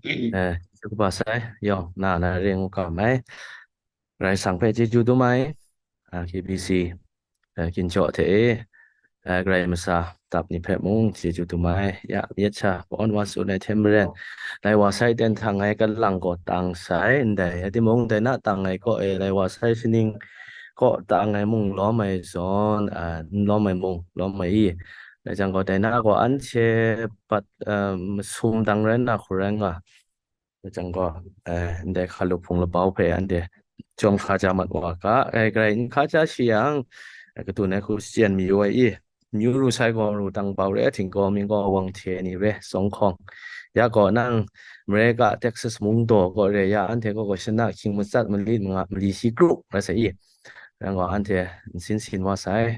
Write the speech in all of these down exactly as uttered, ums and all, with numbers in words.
Eh, chyeju kaba sai, yawng na na re ngu kam ai. Karai Kasang hpe chyeju dum ai. Ah, K B C, eh, ginjaw hte e, eh, Karai masa dap ni hpe mung chyeju dum ai. Ya, myit sha, kawan wa tsun ai hte maren, lai wa sai ten htang ai kalang gaw tang sai, ndai, ya timung, dai na tang ai kaw e, lai wa sai shaning kaw tang ai mung lawm ai zawn, ah, n lawm ai mung lawm ai i. Dai jang gaw, dai na gaw anhte pat, eh, masum dang rai nna hku rai nga. Dai jang gaw, eh, ndai hkalup hpung labau hpe anhte jawng hka ja mat wa ga, eh, Karai n hka ja shi yang, eh, katun ai hku shachyen mayu ai i, amyu ru sai gaw ru, dang bau re, htinggaw, minggaw, wang hte ni re, sawng hkawng. Ya gaw, nang America, Texas mung daw gaw re, ya anhte gaw, gaw shana hkying matsat, malit manga, mali shi kru rai sai i. Yang gaw, anhte nsin sin wa sai,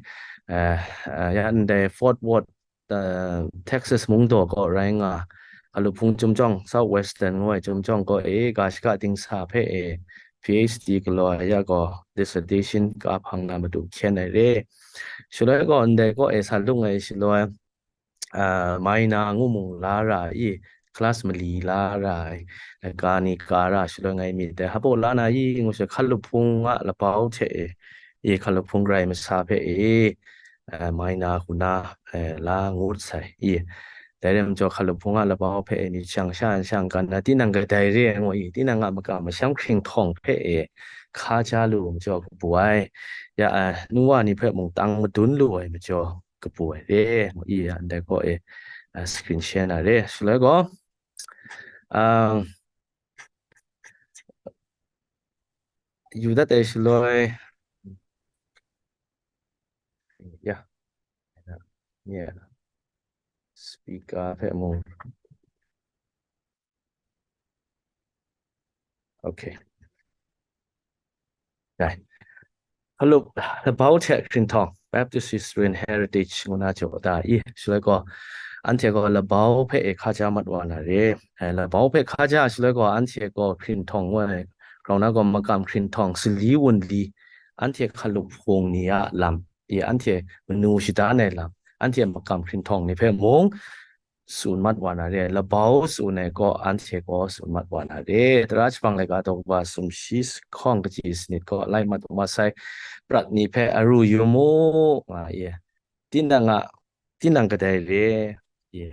eh, eh, ya ndai Fort Worth, eh, Texas mung daw kaw rai nga, hkalup hpung chyum jawng, South Western ngu ai chyum jawng kaw e, ga shaka dingsa hpe e, P H D galaw ai ya gaw, dissertation ka hpang na matu hkyen ai re. Shaloi gaw, ndai kaw e sa lung ai shaloi, ah, minor ngu mung la ra i, class mali la ra ai, ga ni ka ra shaloi ngai myit dai, hpaw la na i ngu sha, hkalup hpung a labau hte e, i hkalup hpung Karai masa hpe e, eh, minor hku na, eh, la ngut sai i. Dai rai majaw, hkalup hpung a labau hpe e myit shang sha shang kan na, tinang kadai re ai ngu i, tinang a makam masham hkringhtawng hpe e hka ja lu majaw kabu ai. Ya, eh, nu wa ni hpe mung tang madun lu ai majaw kabu ai re, ngu i, ya, ndai kaw e, eh, screen share na re. Shaloi gaw, ah, yu dat ai shaloi, ya, ya, speaker hpe mung, okay. Dai. Hkalup labau hte hkrinhtawng, Baptist History and Heritage ngu na jaw da i, shaloi gaw, anhte gaw labau hpe e hka ja mat wa na re. Eh, labau hpe hka ja shaloi gaw, anhte gaw hkrinhtawng ngu ai, grau na gaw makam hkrinhtawng, sali wunli, anhte hkalup hpung ni a lam, i, anhte manu shadan ai lam, anhte makam hkrinhtawng ni hpe mung, tsun mat wa na re, labau tsun ai gaw, anhte gaw tsun mat wa na re. Tara jahpang laika daw kaba sumshi hkawng kaji sanit gaw lai mat wa sai, prat ni hpe aru yu mu, nga i. Tinang a, tinang kadai re, i.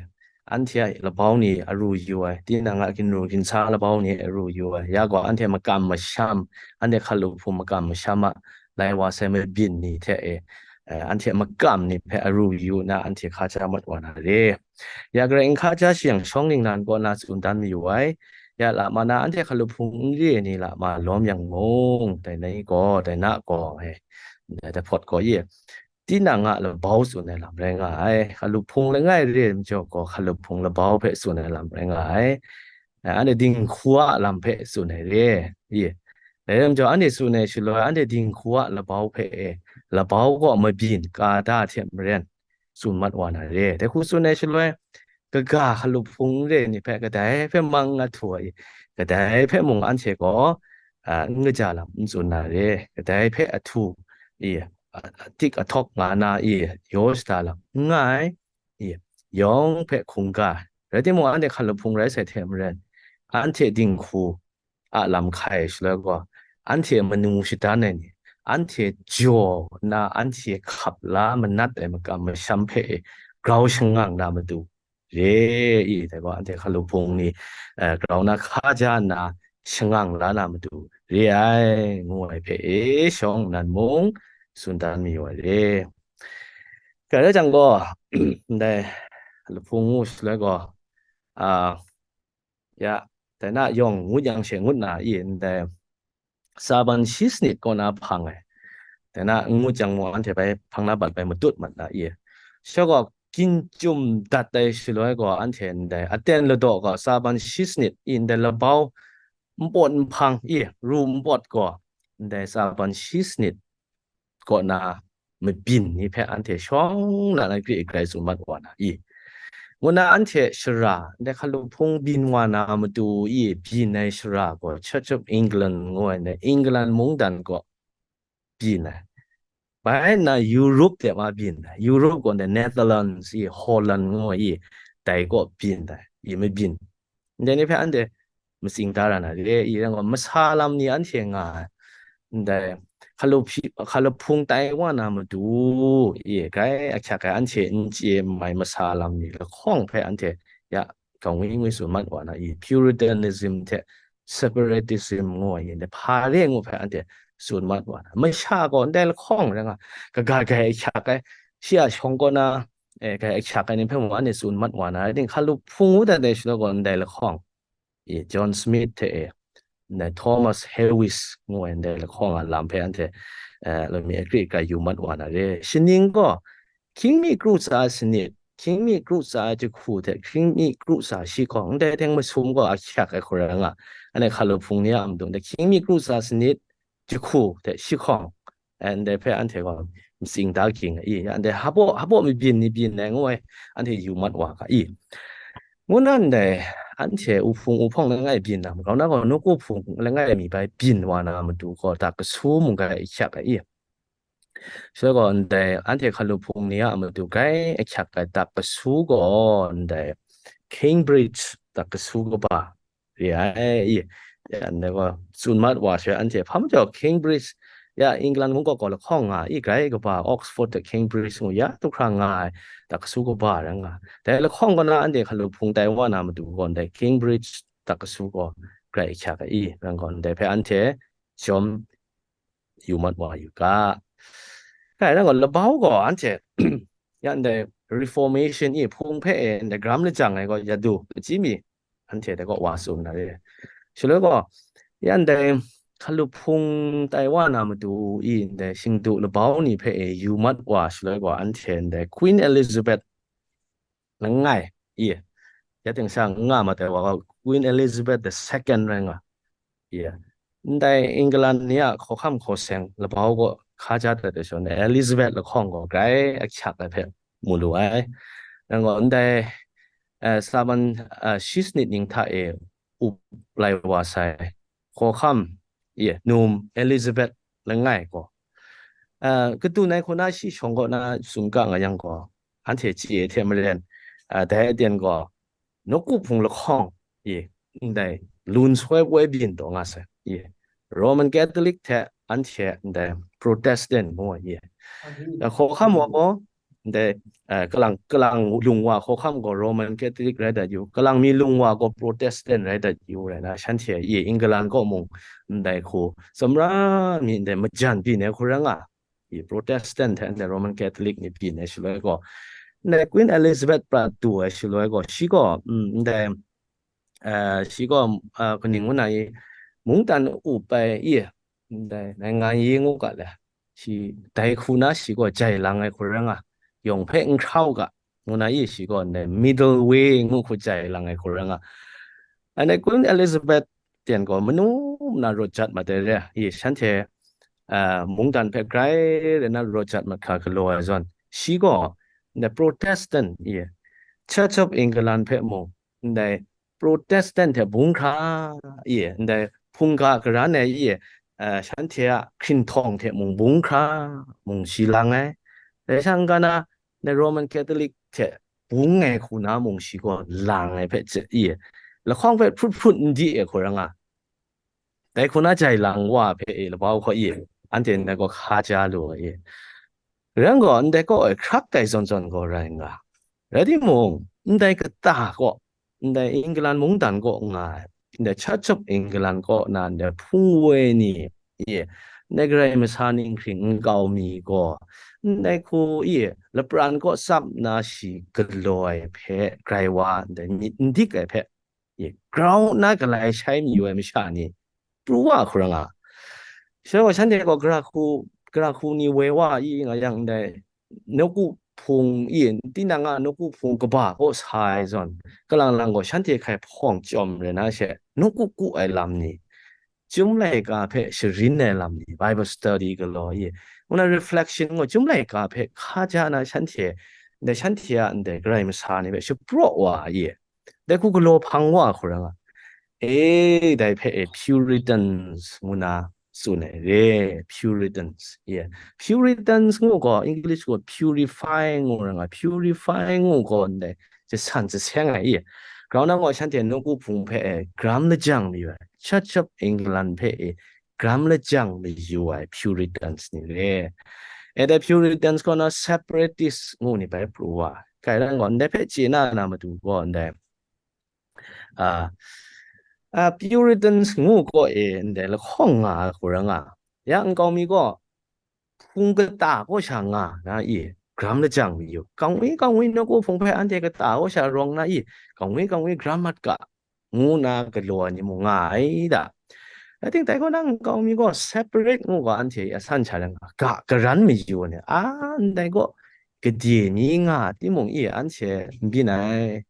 Anhte a labau ni aru yu ai, tinang a ginru ginsa labau ni aru yu ai, ya gaw anhte makam masham, anhte hkalup hpung makam masham a lai wa sai mabyin ni hte e, eh, anhte makam ni hpe aru yu nna, anhte hka ja mat wa na re. Ya Karai n hka ja shi yang, shawng ningnan kaw na tsun dan mayu ai. Ya lama na anhte hkalup hpung n re ai ni lama lawm yang mung, dai na gaw, dai na gaw, eh, dai hpawt gaw i, tinang a labau tsun ai lam rai nga ai. Hkalup hpung langai re ai majaw gaw, hkalup hpung labau hpe tsun ai lam rai nga ai. Eh, anhte dinghku a lam hpe tsun ai re, i. Dai rai majaw, anhte tsun ai shaloi, anhte dinghku a labau hpe e, labau gaw mabyin ka da hte maren tsun mat wa na re. Dai hku tsun ai shaloi, kaga hkalup hpung n re ni hpe kadai hpe mang a htu ai, kadai hpe mung anhte gaw, a, n kaja lam n tsun na re, kadai hpe ahtu, i, a, a, tik ahtawk nga na, i, yaw shada lam n nga ai, i, yawng hpe hkungga ai. Rai timung, anhte hkalup hpung rai sai hte maren, anhte dinghku a lam hkai shaloi gaw, anhte manu shadan ai ni, anhte jaw nna anhte hkap la manat ai makam masham hpe grau shangang na matu re i, dai gaw, anhte hkalup hpung ni, eh, grau na hka ja nna shangang la na matu re ai, ngu ai hpe e shawng nnan mung tsun dan mayu ai re. Dai rai jang gaw, ndai hkalup hpung ngu shaloi gaw, a, ya, dai na yawng ngut yang she ngut na i, ndai Saban shi sanit kaw na hpang ai. Dai na n ngut jang mung, anhte bai hpang na bat bai matut mat na i. Sha gaw, ginjum dat ai shaloi gaw, anhte ndai aten ladaw gaw, Saban shi sanit i, ndai labau npawt nhpang i, ru npawt gaw, ndai Saban shi sanit kaw na mabyin ni hpe anhte shawng na na gri grai tsun mat wa na i, ngu na anhte shara, ndai hkalup hpung byin wa na matu i, byin ai shara gaw Church of England ngu ai, ndai England mungdan gaw byin ai. Bai nna Europe de ma byin ai. Europe gaw ndai Netherlands i, Holland ngu ai i, dai gaw byin ai, i mabyin. Ndai ni hpe anhte matsing da ra na re, i, yang gaw, masa lam ni anhte nga ai, ndai, hkalu hpi-, hkalu hpung tai wa na matu, i, grai ahkyak ai anhte n chye mai masa lam ni lahkawng hpe anhte ya, kau ngwi ngwi tsun mat wa na, i, Puritanism hte separatism ngu ai, i, hpa re ngu hpe anhte tsun mat wa na. Masha gaw ndai lahkawng rai nga, kaga gai ahkyak ai, shi a shawng kaw na, eh, gai ahkyak ai ni hpe mung anhte tsun mat wa na, rai ting, hkalu hpung ngu dat ai shaloi gaw ndai lahkawng, i, John Smith hte e, ndai Thomas Hewes ngu ai ndai lahkawng a lam hpe anhte, eh, lami akri kai yu mat wa na re. Shaning gaw, hkying mi kru tsa sanit, hkying mi kru tsa jahku hte hkying mi kru tsa shi hkawng, ndai teng masum gaw ahkyak ai hkura nga, anhte hkalu hpung ni a matu, ndai hkying mi kru tsa sanit, jahku hte shi hkawng, eh, ndai hpe anhte gaw matsing da ging ai, i, ndai hpaw, hpaw mabyin ni byin ai ngu ai, anhte yu mat wa ga, i. Ngu na ndai, anhte uhpung uhpawng langai byin na, grau na gaw nawku hpung langai mi bai byin wa na matu gaw, dak kasu mung grai ahkyak ai, i. Shaloi gaw ndai, anhte hkalu hpung ni a matu grai ahkyak ai dak kasu gaw ndai, Cambridge dak kasu kaba re ai, i. Ya, ndai gaw, tsun mat wa sha, anhte hpa majaw Cambridge, ya, England mung gaw gaw lahkawng nga, i, grai kaba, Oxford hte Cambridge ngu ya, du hkra nga ai, dak kasu kaba rai nga. Dai lahkawng kaw na anhte hkalu hpung tai wa na matu gaw, ndai Cambridge dak kasu gaw grai ahkyak ai, i, rai gaw, ndai hpe anhte jawm yu mat wa yu ga. Kai rai gaw, labau gaw anhte, ya, ndai Reformation, i, hpung hpe e, ndai garam lajang ai gaw, ya du, achyi mi, anhte dai kaw wa tsun na re. Shaloi gaw, ya ndai hkalu hpung tai wa na matu i ndai shingdu labau ni hpe e yu mat wa shaloi gaw, anhte ndai Queen Elizabeth langai, i, ya ting sha nga mat ai wa gaw, Queen Elizabeth the second rai nga, i, ndai England ni a hkawhkam hkaw seng labau gaw hkaja dat ai shaloi, Elizabeth lahkawng gaw grai ahkyak ai hpe mu lu ai. Yang gaw, ndai, eh, Saman, eh, shi sanit ning hta e up lai wa sai hkawhkam, i, num Elizabeth langai gaw, eh, kadun ai hku na shi shawng kaw na tsun ga nga yang gaw, anhte chye ai hte maren, eh, dai aten gaw, nawku hpung lahkawng, i, ndai lun soi woi byin taw nga sai, i, Roman Catholic hte anhte ndai Protestant ngu ai, i, hkawhkam wa gaw, ndai, eh, kalang, kalang lung wa hkawhkam gaw Roman Catholic rai dat yu, kalang mi lung wa gaw Protestant rai dat yu rai na, shanhte, i, England kaw mung ndai hku, tsawmra mi ndai majan byin ai hku rai nga, i, Protestant hte ndai Roman Catholic ni byin ai shaloi gaw, ndai Queen Elizabeth pra du ai shaloi gaw, shi gaw, mm, ndai, eh, shi gaw, eh, kaning ngu na i, mungdan up ai, i, ndai, naingan yi ngu ga le, shi, dai hku na shi gaw jai lang ai hku rai nga, yawng hpe n hkrau ga, ngu na i, shi gaw ndai middle way ngu hku jai lang ai hku rai nga. Anhte Queen Elizabeth ten gaw manu na rawt jat mat ai re, i, shanhte, ah, mungdan hpe grai rai na rawt jat mat hkra galaw ai zawn, shi gaw ndai Protestant, i, Church of England hpe mung, ndai Protestant hte bung hkra, i, ndai hpungga karan ai, i, eh, shanhte a hkrinhtawng hte mung bung hkra, mung shi lang ai. Dai sha n-ga na, ndai Roman Catholic hte bung ai hku na mung shi gaw lang ai hpe, i, lahkawng hpe hprut hprut n di ai hku rai nga. Dai hku na jai lang wa hpe e, labau hkaw i, anhte ndai gaw hka ja lu ai i. Rai gaw, ndai kaw e hkrak ai zawn zawn gaw rai nga. Rai timung, ndai kata kaw, ndai England mungdan kaw nga ai, ndai Church of England kaw na ndai hpung woi ni, i, ndai Karai Masa ninghkring nkau mi gaw, ndai hku, i, lapran kaw tsap na shi galaw ai hpe, grai wa ndai myit n dik ai hpe, i, grau nna galai shai mayu ai masha ni pru wa hku rai nga. Shaloi gaw shanhte gaw gara hku, gara hku ni woi wa i nga yang ndai, nawku hpung i, tinang a nawku hpung kaba kaw sa ai zawn, kalang lang gaw shanhte hkai hpawng chyawm rai na she, nawku ku ai lam ni, Chyum laika hpe sharin ai lam ni, Bible study galaw i, ngu na reflection gaw chyum laika hpe hka ja na shanhte, ndai shanhte a ndai Karai Masa ni hpe shapraw wa i, dai hku galaw hpang wa hku rai nga. E, dai hpe e Puritans ngu na tsun ai re, Puritans, i. Puritans ngu gaw, English gaw purify ngu rai nga, purify ngu gaw ndai jasan jaseng ai i. Grau na gaw shanhte nawku hpung hpe e, gram lajang mayu ai, Church of England hpe e, gram lajang mayu ai Puritans ni re. E dai Puritans kaw na separatist ngu ni bai pru wa. Kai ran gaw, ndai hpe chye na na matu gaw, ndai, a, a, Puritans ngu gaw e, ndai lahkawng nga ai hku rai nga. Ya nkau mi gaw, hpung kata kaw sha nga na i, gram lajang mayu, kangwi kangwi nawku hpung hpe anhte kata kaw sha rawng na i, kangwi kangwi gram mat ga, ngu na galaw ai ni mung nga ai da. Ating dai gaw nang nkau mi gaw separate ngu ga anhte a san sha rai nga, ga karan mayu ni, a, ndai gaw gade mi nga timung i, anhte n byin ai.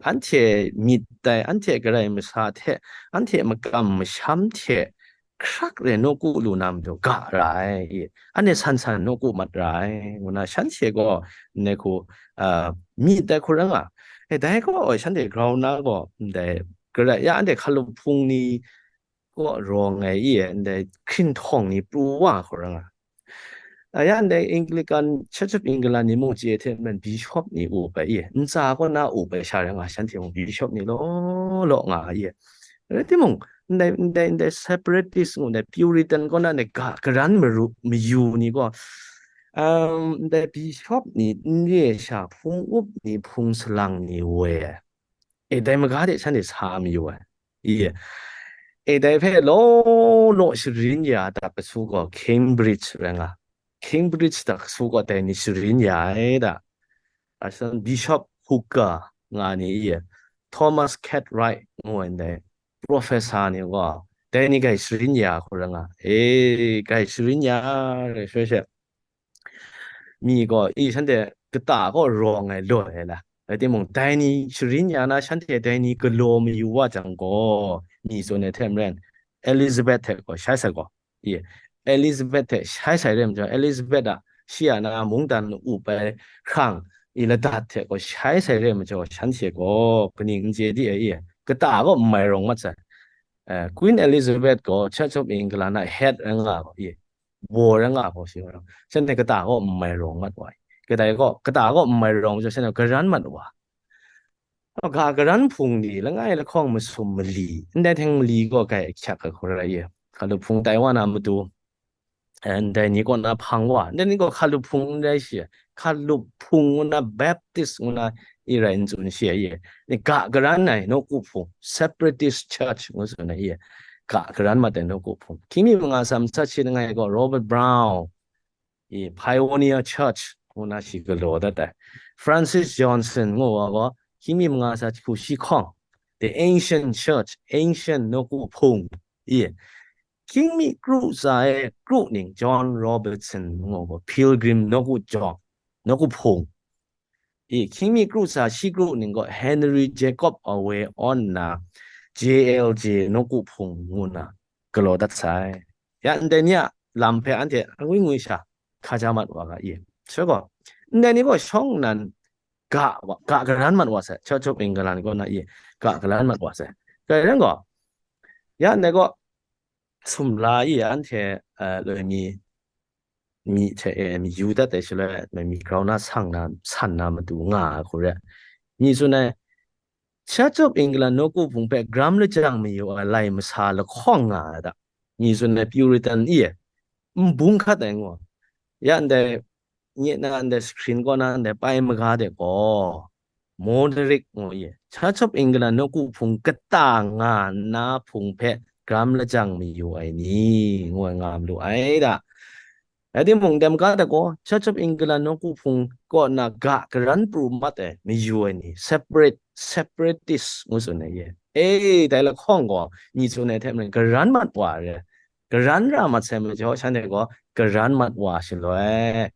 Anhte myit dai, anhte Karai Masa hte, anhte makam masham hte hkrak re nawku lu na matu ga ra ai, i, anhte san san nawku mat ra ai, ngu na shanhte gaw ndai hku, a, myit dai hku rai nga. E, dai gaw, oi, shanhte grau na gaw, ndai, Karai, ya, anhte hkalup hpung ni gaw rawng ai, i, ndai hkrinhtawng ni pru wa hku rai nga. A, ya, ndai Anglican, Church of England ni mung chye hte maren bishop ni up ai, i, ntsa kaw na up ai sha rai nga, shanhte mung bishop ni law law nga ai, i. Rai timung, ndai, ndai, ndai separatist ngu, ndai Puritan kaw na ndai ga karan maru, mayu ni gaw, um, ndai bishop ni n re ai sha, hpung up ni, hpung salang ni woi ai. E, dai maga de shanhte sa mayu ai. I, e, dai hpe law law sharin ya dat kasu gaw Cambridge rai nga. Cambridge dat kasu gaw dai ni sharin ya ai da. Asan Bishop Hooker nga ni, i, Thomas Cartwright ngu ai ndai professor ni gaw dai ni gai sharin ya hku rai nga. E, gai sharin ya rai sha she, mi gaw, i, shanhte kata kaw rawng ai loi ai la. Rai timung, dai ni sharin ya na, shanhte dai ni galaw mayu wa jang gaw, mi tsun ai hte maren, Elizabeth hte gaw shai sai gaw, i, Elizabeth hte shai sai re majaw, Elizabeth a, shi a na mungdan up ai hkrang, i, ladat hte gaw shai sai re majaw, shanhte gaw kaning n chye di ai, i, kata kaw n mai rawng mat sai. Eh, Queen Elizabeth gaw Church of England a head rai nga gaw, i, baw rai nga gaw, shi gaw, shanhte kata kaw n mai rawng mat wa ai. Kadai gaw, kata kaw n mai rawng majaw, shanhte garan mat wa. Ga garan hpung ni, langai lahkawng masum mali, ndai hteng mali gaw gai ahkyak ai hku rai i, hkalup hpung tai wa na matu, eh, ndai ni kaw na hpang wa, ndai ni gaw hkalup hpung n rai shi, hkalup hpung ngu na, Baptist ngu na, i rai n tsun shi ai, i, ga garan ai nawku hpung, separatist church ngu tsun ai, i, ga garan mat ai nawku hpung. Hkying mi manga sa matsat shi langai gaw Robert Brown, i, Pioneer Church ngu na shi galaw dat ai. Francis Johnson ngu wa gaw, hkying mi manga sa hku shi hkawng, The Ancient Church, Ancient nawku hpung, i, hkying mi kru tsa e kru ning, John Robertson ngu gaw, Pilgrim nawku jawng, nawku hpung, i, hkying mi kru tsa shi kru ning gaw, Henry Jacob a we awn na, J L J nawku hpung ngu na galaw dat sai. Ya, ndai ni a lam hpe anhte angwi ngwi sha hkaja mat wa ga, i. Shaloi gaw, ndai ni gaw shawng nnan ga wa, ga garan mat wa sai, Church of England kaw na, i, ga garan mat wa sai. Dai rai gaw, ya, ndai gaw, sumla i anhte, eh, loi mi, mi hte e, mi yu dat ai shaloi, loi mi grau na sang na, san na matu nga ai hku re. Mi tsun ai, Church of England nawku hpung hpe gram lajang mayu ai lai masa lahkawng nga ai da. Mi tsun ai Puritan i, n bung hkat ai ngu. Ya ndai, nye na ndai screen kaw na ndai pai maga de gaw, Moderick ngu i, Church of England nawku hpung kata nga nna hpung hpe gram lajang mayu ai ni, ngu ai nga malu ai da. Rai timung, dai maga de gaw, Church of England nawku hpung kaw na ga garan pru mat ai, mayu ai ni, separate, separatist ngu tsun ai ye. E, dai lahkawng gaw, mi tsun ai hte maren, garan mat wa re. Garan ra mat sai majaw, shanhte gaw garan mat wa shaloi,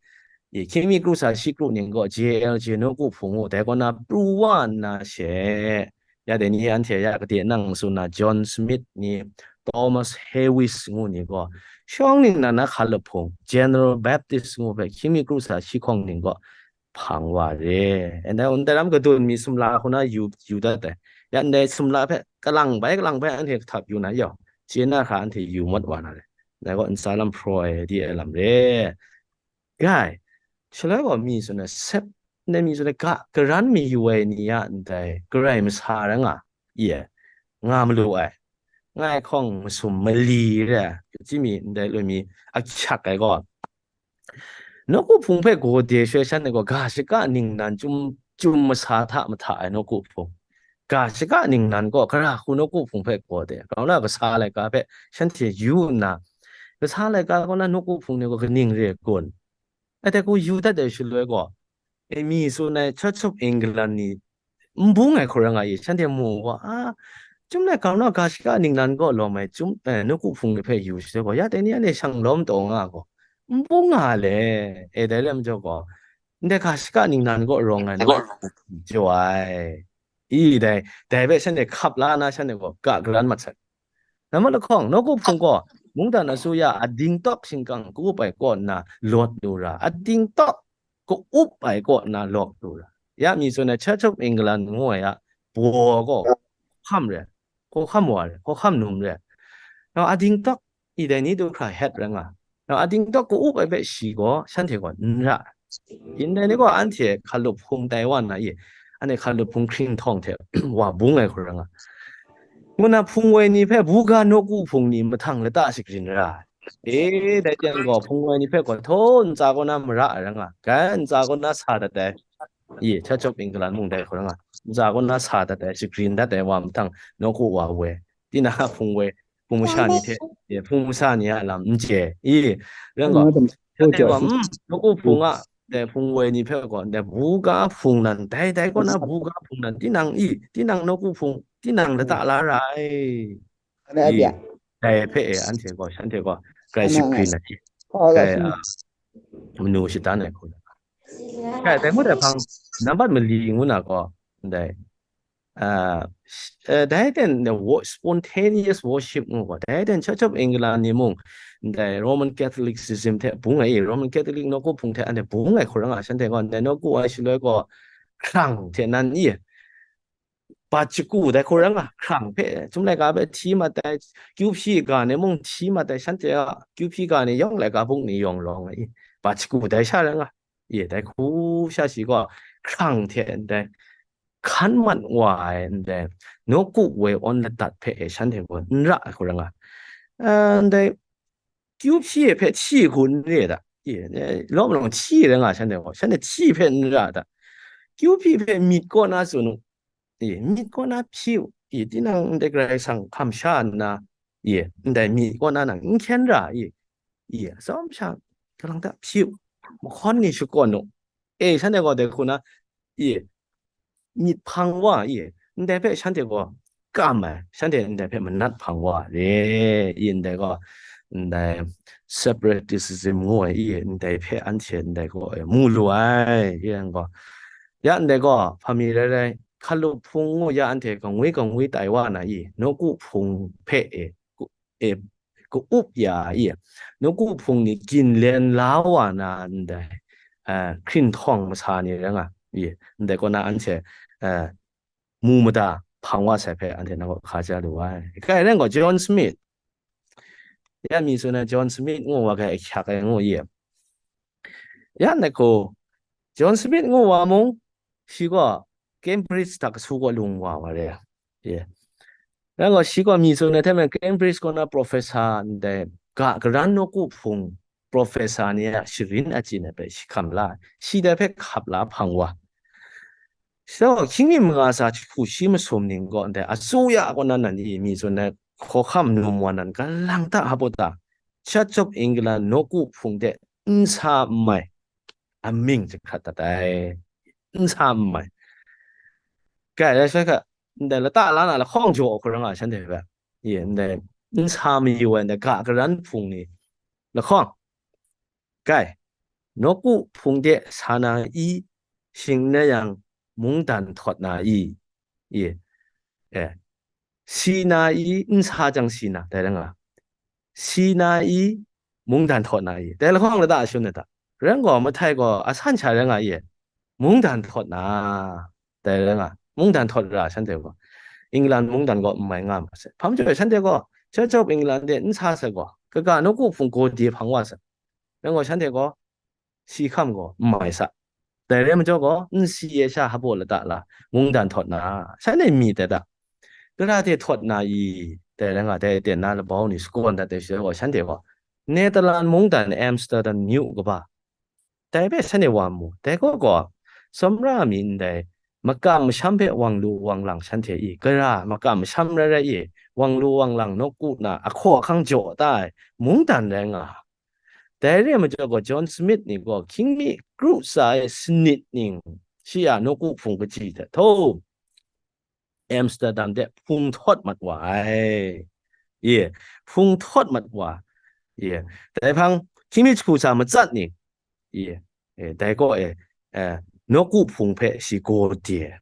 i, hkying mi kru sa shi kru ning gaw J L J nawku hpung u, dai kaw na pru wa nna she, ya dai ni anhte ya kade nang tsun na John Smith ni, Thomas Hewis ngu ni gaw, shawng ningnan na hkalup hpung, General Baptist ngu hpe hkying mi kru sa shi hkawng ning gaw hpang wa re. Ndai, ndai lam kadun mi sumla hku na yu, yu dat ai. Ya ndai sumla hpe kalang bai, kalang bai anhte kahtap yu na yawng, chye na hkra anhte yu mat wa na re. Ndai gaw ntsa lam hpraw ai di ai lam re. Gai, shaloi gaw mi tsun ai, sep-, ndai mi zawn ai ga karan mayu ai ni a ndai garai masa rai nga, ye, nga malu ai. Ngai hkawng masum mali re ai, kaji mi ndai loi mi ahkyak ai gaw, nawku hpung hpe gaw de shaloi shanhte gaw ga shaka ningnan chyum, chyum masa hta mahta ai nawku hpung. Ga shaka ningnan gaw, gara hku nawku hpung hpe gaw de, grau na kasa laika hpe shanhte yu nna, kasa laika kaw na nawku hpung ni gaw kaning re kun? Ai dai hku yu dat ai shaloi gaw, e, mi tsun ai Church of England ni n bung ai hku rai nga i, shanhte mu gaw, a, chyum laika na ga shaka ningnan gaw lawm ai, chyum, e, nawku hpung ni hpe yu shaloi gaw, ya dai ni anhte shang lawm taw nga gaw, n bung nga le, e, dai lam jaw gaw, ndai ga shaka ningnan gaw rawng ai, nawku hpung jaw ai. I dai, dai hpe shanhte hkap la na shanhte gaw ga karan mat sai. Nambat lahkawng, nawku hpung gaw, mungdan asuya a dingtawk shingkang ka-up ai kaw nna lawt lu ra, a dingtawk ka-up ai kaw nna lawt lu ra. Ya mi tsun ai Church of England ngu ai a baw gaw, hkam re, hkawhkam wa re, hkawhkam num re. Nau a dingtawk, i dai ni du hkra het rai nga. Nau a dingtawk ka-up ai hpe shi gaw, shanhte gaw n ra. Yin dai ni gaw anhte hkalup hpung tai wa nna i, anhte hkalup hpung hkring htawng hte wa bung ai hku rai nga. Ngu na hpung woi ni hpe buga nawku hpung ni mahtang lata shagrin ra. E, dai jang gaw hpung woi ni hpe gaw htaw ntsa kaw na mara ai rai nga. Gai ntsa kaw na sa dat ai. I, Church of England mung dai hku rai nga. Ntsa kaw na sa dat ai, shagrin dat ai wa mahtang nawku wa woi. Tinang a hpung woi, hpung masha ni hte, e, hpung masha ni a lam n chye. I, rai nga. Shanhte gaw, mm, nawku hpung a, dai hpung woi ni hpe gaw, dai buga hpung nan, dai, dai kaw na buga hpung nan, tinang i, tinang nawku hpung, tinang lata la ra ai. Ana i, abia. Dai hpe e, anhte gaw, shanhte gaw, grai shagrin ai. Hpa la Grai, sing. A, manu shatan ai hku. Kai, dai ngut ai hpang, nambat mali ngu na gaw, ndai, a, sh-, eh, dai ten the wo-, spontaneous worship ngu gaw, dai ten Church of England ni mung, ndai Roman Catholicism hte bung ai, Roman Catholic nawku hpung hte anhte bung ai hku rai nga, shanhte gaw, ndai nawku ai shaloi gaw, hkrang hte nan i, bat shagu dai hku rai nga, hkrang hpe, chyum laika hpe hti mat ai, kyu hpyi ga ni mung hti mat ai, shanhte a kyu hpyi ga ni yawng laika buk ni yawng rawng ai, bat shagu dai sha rai nga, i, dai hku sha shi gaw, hkrang hte ndai, hkan mat wa ai ndai, nawku woi awn ladat hpe e shanhte gaw n ra ai hku rai nga. Eh, ndai, kyu hpyi hpe hti hku n re da, i, eh, lawm lawng hti rai nga shanhte gaw, shanhte hti hpe n ra da, kyu hpyi hpe myit kaw na tsun u, i, myit kaw na hpyi u, i, tinang ndai Karai Kasang hkam sha nna, i, ndai myit kaw na nang n hkyen ra, i, i, atsawm sha, kalang ta hpyi u, mahkawn ni shakawn u, e, shanhte gaw dai hku na, i, myit hpang wa, i, ndai hpe shanhte gaw kam ai, shanhte ndai hpe manat hpang wa re, i, ndai gaw, ndai separatism ngu ai, i, ndai hpe anhte ndai gaw, e, mu lu ai, i, gaw, ya ndai gaw, hpa mi rai rai, hkalup hpung ngu ya anhte kangwi kangwi tai wa na, i, nawku hpung hpe, e, ku-, e, ka-up ya, i, nawku hpung ni ginlen la wa na ndai, eh, hkrinhtawng masa ni rai nga, i, ndai kaw na anhte, eh, mu mada hpang wa sai hpe anhte nang kaw hka ja lu ai. Kai rai gaw, John Smith, ya mi tsun ai John Smith ngu wa, kai ahkyak ai ngu, i, ya ndai hku, John Smith ngu wa mung, shi gaw Cambridge daw kasu kaw lung wa wa re. Ye. Rai gaw, shi gaw mi tsun ai hte maren Cambridge kaw na professor ndai ga karan nawku hpung professor ni a sharin achyin ai hpe shi hkam la ai. Shi dai hpe hkap la hpang wa. Shi gaw hkying mi manga tsa jahku shi masum ning gaw ndai asuya kaw na nan i mi tsun ai hkawhkam num wa nan galang ta hpa ta, Church of England nawku hpung de n sa n mai amying jahkrat dat ai, n sa n mai. Kai, rai sai hka, ndai lata la na lahkawng jaw hku rai nga shanhte hpe, ye, ndai n sa mayu ai ndai ga karan hpung ni lahkawng, kai, nawku hpung de sa na i, shing n rai yang, mungdan htawt na i, ye, e, si na i, n sa jang si na, dai rai nga. Si na i, mungdan htawt na i, dai lahkawng lata a shun ai ta. Rai gaw, mahtai gaw, a san sha rai nga i, mungdan htawt na, dai rai nga, mungdan htawt ra shanhte gaw, England mungdan gaw n mai nga ma sai. Hpa majaw shanhte gaw, Church of England de n sa sai gaw, kaga nawku hpung gaw de hpang wa sai. Rai gaw, shanhte gaw, si hkam gaw n mai sa. Dai rai majaw gaw, nsi ai sha hpaw lata la, mungdan htawt na, shanhte myit dat a, gara hte htawt na i, dai rai nga, dai aten na labau ni shakawn dat ai shaloi gaw, shanhte gaw, Netherlands mungdan Amsterdam myu kaba, dai hpe shanhte wa mu. Dai gaw gaw, tsawmra mi ndai, makam masham hpe wang lu wang lang shanhte i, gara makam masham rai rai i, wang lu wang lang nawku na ahkaw ahkang jaw da ai mungdan rai nga. Dai re ai majaw gaw, John Smith ni gaw hkying mi kru tsa ai sanit ning shi a nawku hpung kaji hte htaw, Amsterdam de hpung htawt mat wa ai. Ye, hpung htawt mat wa. Ye, dai hpang hkying mi jahku tsa matsat ni. Ye, e, dai gaw e, e, nawku hpung hpe shi gaw de.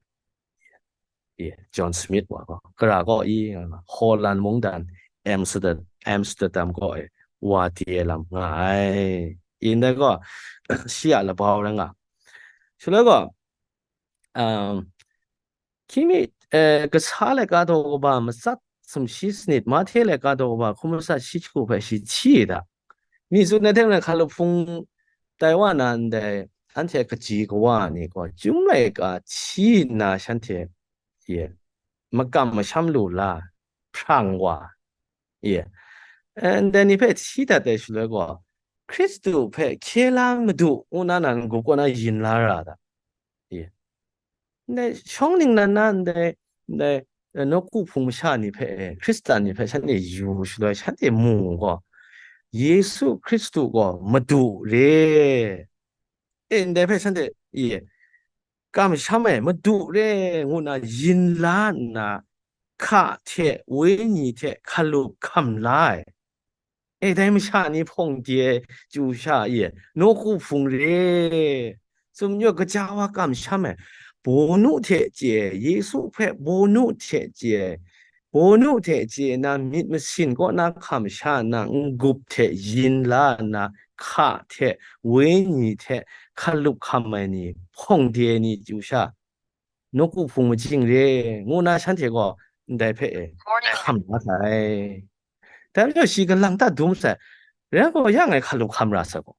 Ye, John Smith wa gaw, gara gaw i, Holland mungdan, Amsterdam, Amsterdam gaw e, wa de lam nga ai. Ndai gaw, shi a labau rai nga. Shaloi gaw, um, hkying mi, eh, kasa laika daw kaba matsat sumshi sanit, Mahte laika daw kaba hkum matsat shi jahku hpe shi hti da. Mi tsun ai hte maren, hkalup hpung tai wa na ndai, anhte kaji kawa ni gaw, chyum laika hti nna shanhte, ye, makam masham lu la, hprang wa, ye, eh, ndai ni hpe hti dat ai shaloi gaw, Hkristu hpe hkye la madu ngu na nan n-gup kaw na yin la ra da. Ye. Ndai shawng ningnan na ndai, ndai, eh, nawku hpung masha ni hpe, eh, Hkristan ni hpe shanhte yu shaloi, shanhte mu gaw, Yesu Hkristu gaw madu re. E, ndai hpe shanhte, ye, kamsham ai madu re ngu na yin la nna, hka hte wenyi hte hkalup hkam la ai. E, dai masha ni hpawng de ai chyu sha e, nawku hpung re, tsun majaw, kaja wa kamsham ai, bawnu hte chye ai, Yesu hpe bawnu hte chye ai, bawnu hte chye na myit masin kaw na hkam sha nna, n-gup hte yin la nna, hka hte wenyi hte hkalup hkam ai ni, hpawng de ai ni chyu sha, nawku hpung majing re, ngu na shanhte gaw ndai hpe e hkam la sai. Dai majaw shi galang ta dum sai, rai gaw, ya ngai hkalup hkam ra sai gaw,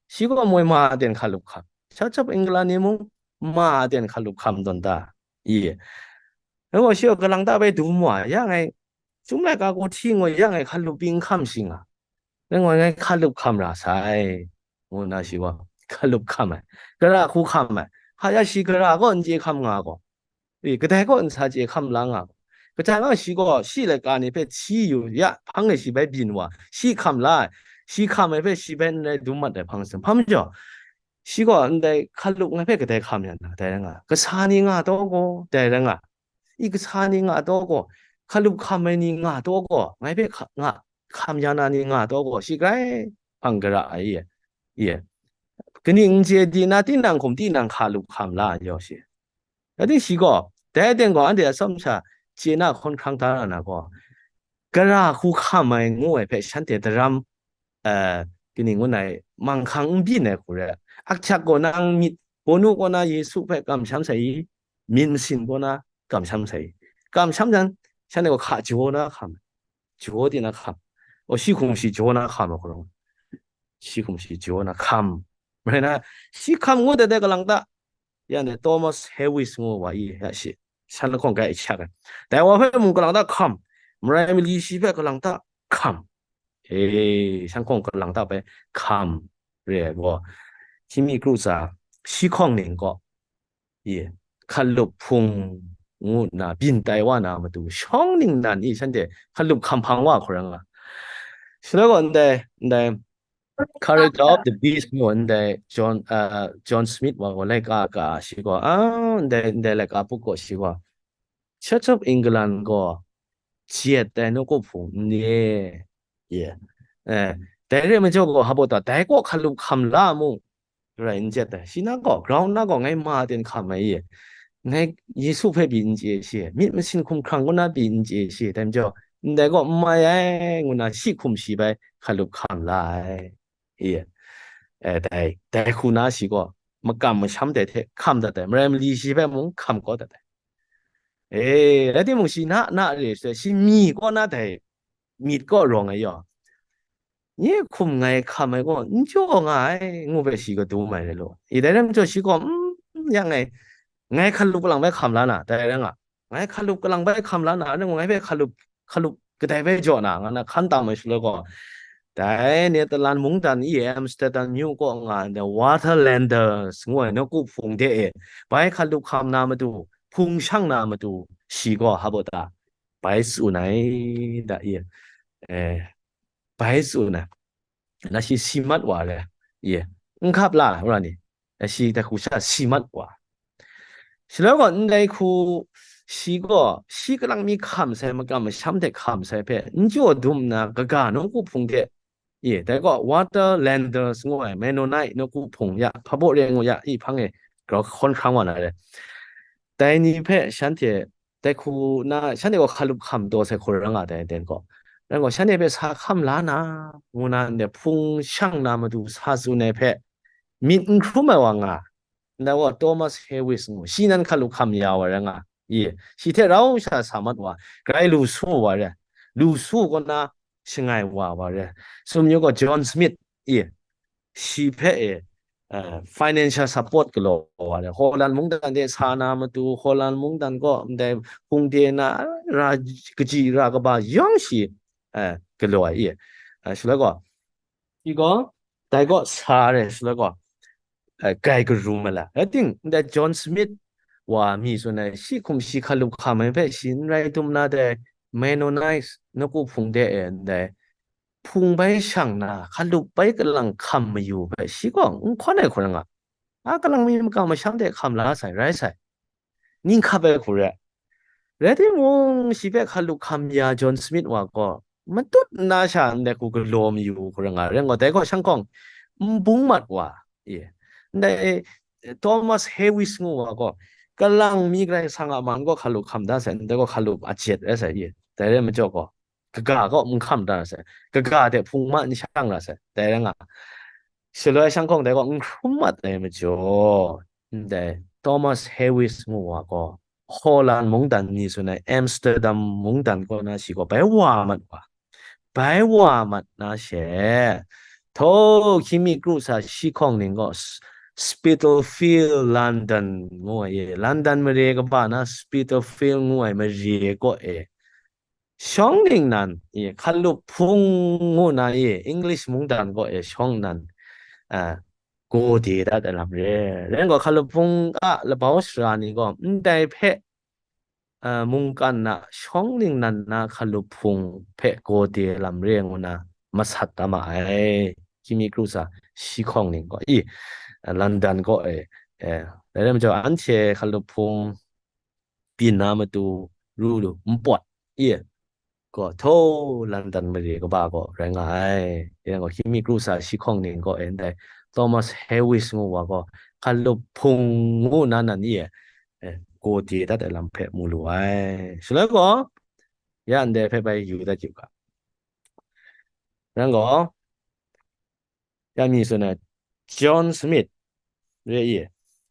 shi gaw moi ma aten hkalup hkam, Church of England ni mung ma aten hkalup hkam tawn ta i? Rai gaw, shi gaw galang ta bai dum wa, ya ngai, chyum laika gaw hti ngoi, ya ngai hkalup pyi n hkam shi nga, rai gaw, ngai hkalup hkam ra sai, ngu na shi gaw hkalup hkam ai, gara hku hkam ai, hpa ya shi gara gaw n chye hkam nga gaw, e, kadai kaw n sa chye hkam la nga. Kaja nga shi gaw shi laika ni hpe hti yu ya hpang e shi bai byin wa, shi hkam la ai, shi hkam ai hpe shi bai n rai dum mat ai hpang sin. Hpa majaw, shi gaw ndai hkalup ngai hpe kadai hkam ya na, dai rai nga, kasa ni nga taw gaw, dai rai nga, i kasa ni nga taw gaw, hkalup hkam ai ni nga taw gaw, ngai hpe hka-, nga, hkam ya na ni nga taw gaw, shi grai hpang gara ai, e, e. Kaning n chye di na, tinang hkum tinang hkalup hkam la ai yaw shi. Rai timung, shi gaw, dai aten gaw, anhte atsawm sha chye na hkawn hkrang da na na gaw, gara hku hkam ai ngu ai hpe shanhte daram, eh, kaning ngu na, manghkang n byin ai hku rai, ahkyak gaw nang myit, bawnu kaw na Yesu hpe kamsham sai i, myit masin kaw na kamsham sai i, kamsham jan, shanhte gaw hka jaw na hkam, jaw di na hkam, o, shi hkum shi jaw na hkam ai hku rawng, shi hkum shi jaw na hkam, rai na, shi hkam ngu dat ai galang ta, ya ndai Thomas Harris ngu wa i ya shi, shan lahkawng grai ahkyak ai. Dai wa hpe mung galang ta hkam, marai mali shi hpe galang ta hkam, e, shan hkawng galang ta bai hkam re ai gaw, hkying mi kru tsa, shi hkawng ning gaw, e, hkalup hpung ngu nna byin tai wa na matu, shawng ningnan e shanhte hkalup hkam hpang wa hku rai nga. Shaloi gaw, ndai, ndai, Courage of the Beast ngu ndai John, uh, John Smith wa gaw laika ka shi gaw, ah, ndai, ndai laika buk gaw shi gaw, Church of England gaw jet ai nawku hpung n re, ye, eh, dai re ai majaw gaw, hpa ta, dai kaw hkalup hkam la mu, rai n jet ai. Shi na gaw, ground na gaw ngai ma ten hkam ai, ye, ngai Yesu hpe pyi n chye shi, myit masin hkum hkrang kaw na pyi n chye shi, dai majaw, ndai gaw n mai ai, ngu na shi hkum shi bai hkalup hkam la ai. Ye, eh, dai, dai hku na shi gaw makam masham dai hte hkam dat ai, marai mali shi hpe mung hkam kau dat ai. E, rai timung, shi na, na re ai shaloi, shi myi kaw na dai myit kaw rawng ai yaw, nye hkum ngai hkam ai gaw n jaw nga ai, ngu hpe shi gaw dum ai rai law. I, dai rai majaw, shi gaw, mm, ya ngai, ngai hkalup kalang bai hkam la na, dai rai nga, ngai hkalup kalang bai hkam la na, nang ngai bai hkalup, hkalup kadai bai jaw na, nga na hkan tam ai shaloi gaw, dai Netherlands mungdan e, Amsterdam myu kaw nga ai Waterlanders ngu ai nawku hpung de e, bai hkalup hkam na matu, hpung shang na matu, shi gaw habo ta, bai tsun ai, da e, eh, bai tsun ai. Na shi si mat wa re, ye, n hkap la, ra ni, na shi dai hku sha si mat wa. Shaloi gaw ndai hku, shi gaw, shi kalang mi hkam sai, makam masham hte hkam sai hpe, n jaw dum nna, kaga nawku hpung hte, ye, dai gaw, Waterlanders ngu ai, Mennonite nawku hpung ya, hpabaw re ngu ya, i hpang e, grau hkawn hkrang wa na re. Dai ni hpe shanhte, dai hku na, shanhte gaw hkalup hkam taw sai hku rai nga dai, den gaw. Rai gaw, shanhte hpe sa hkam la na, ngu na, ndai hpung shang na matu sa tsun ai hpe, myit n hkrum ai wa nga, ndai wa Thomas Harris ngu, shi nan hkalup hkam ya wa rai nga, ye, shi hte rau sha sa mat wa, grai lu su wa re, lu su kaw na, shangai wa wa re, sumyu gaw John Smith, ye, shi hpe e, eh, financial support galaw wa re, Holland mungdan de sa na matu, Holland mungdan gaw ndai hpung de na ra, kaji ra kaba yawng shi, eh, galaw ai, ye, eh, shaloi gaw, shi gaw, dai gaw sa re, shaloi gaw, eh, grai karum ai la. Rai ting, ndai John Smith wa mi tsun ai, shi hkum shi hkalup hkam ai hpe shi n rai dum na dai, Mennonite nawku hpung de e ndai hpung bai shang na, hkalup bai kalang hkam mayu hpe shi gaw n hkawn ai hku rai nga, a kalang mi makam masham de hkam la sai, rai sai. Ning hkap ai hku re. Rai timung, shi hpe hkalup hkam ya John Smith wa gaw, matut nna sha ndai hku galaw mayu hku rai nga, rai gaw, dai gaw shang hkawng n bung mat wa, ye, ndai, eh, Thomas Harris ngu wa gaw, kalang mi Karai Kasang a man gaw hkalup hkam da sai, ndai gaw hkalup a jet rai sai, ye, dai rai majaw gaw, kaga gaw n hkam da sai, kaga hte hpung ma n shang ra sai, dai rai nga. Shaloi shang hkawng dai gaw n hkrum mat ai majaw, ndai Thomas Harris ngu wa gaw, Holland mungdan ni tsun ai, Amsterdam mungdan kaw na shi gaw bai wa mat wa. Bai wa mat na she, htaw hkying mi kru sa shi hkawng ning gaw, S-, Spitalfields, London ngu ai e, London mare kaba na Spitalfields ngu ai mare kaw e, shawng ningnan e, hkalup hpung ngu na e, English mungdan kaw e shawng nan, a, gaw de dat ai lam re. Rai gaw, hkalup hpung a labau sara ni gaw ndai hpe, a, mungkan a shawng ningnan na hkalup hpung hpe gaw de lam re ngu na masat da ma ai. Hkying mi kru sa shi hkawng ning gaw, i, London kaw e, e, dai rai majaw, anhte hkalup hpung byin na matu ru lu, npawt, i, gaw, htaw London mare kaba gaw rai nga ai. Yang gaw, hkying mi kru sa shi hkawng ning gaw e ndai Thomas Harris ngu wa gaw, hkalup hpung ngu na nan e, e, gaw de dat ai lam hpe mu lu ai. Shaloi gaw, ya ndai hpe bai yu dat yu ga. Yang gaw, ya mi tsun ai, John Smith re i,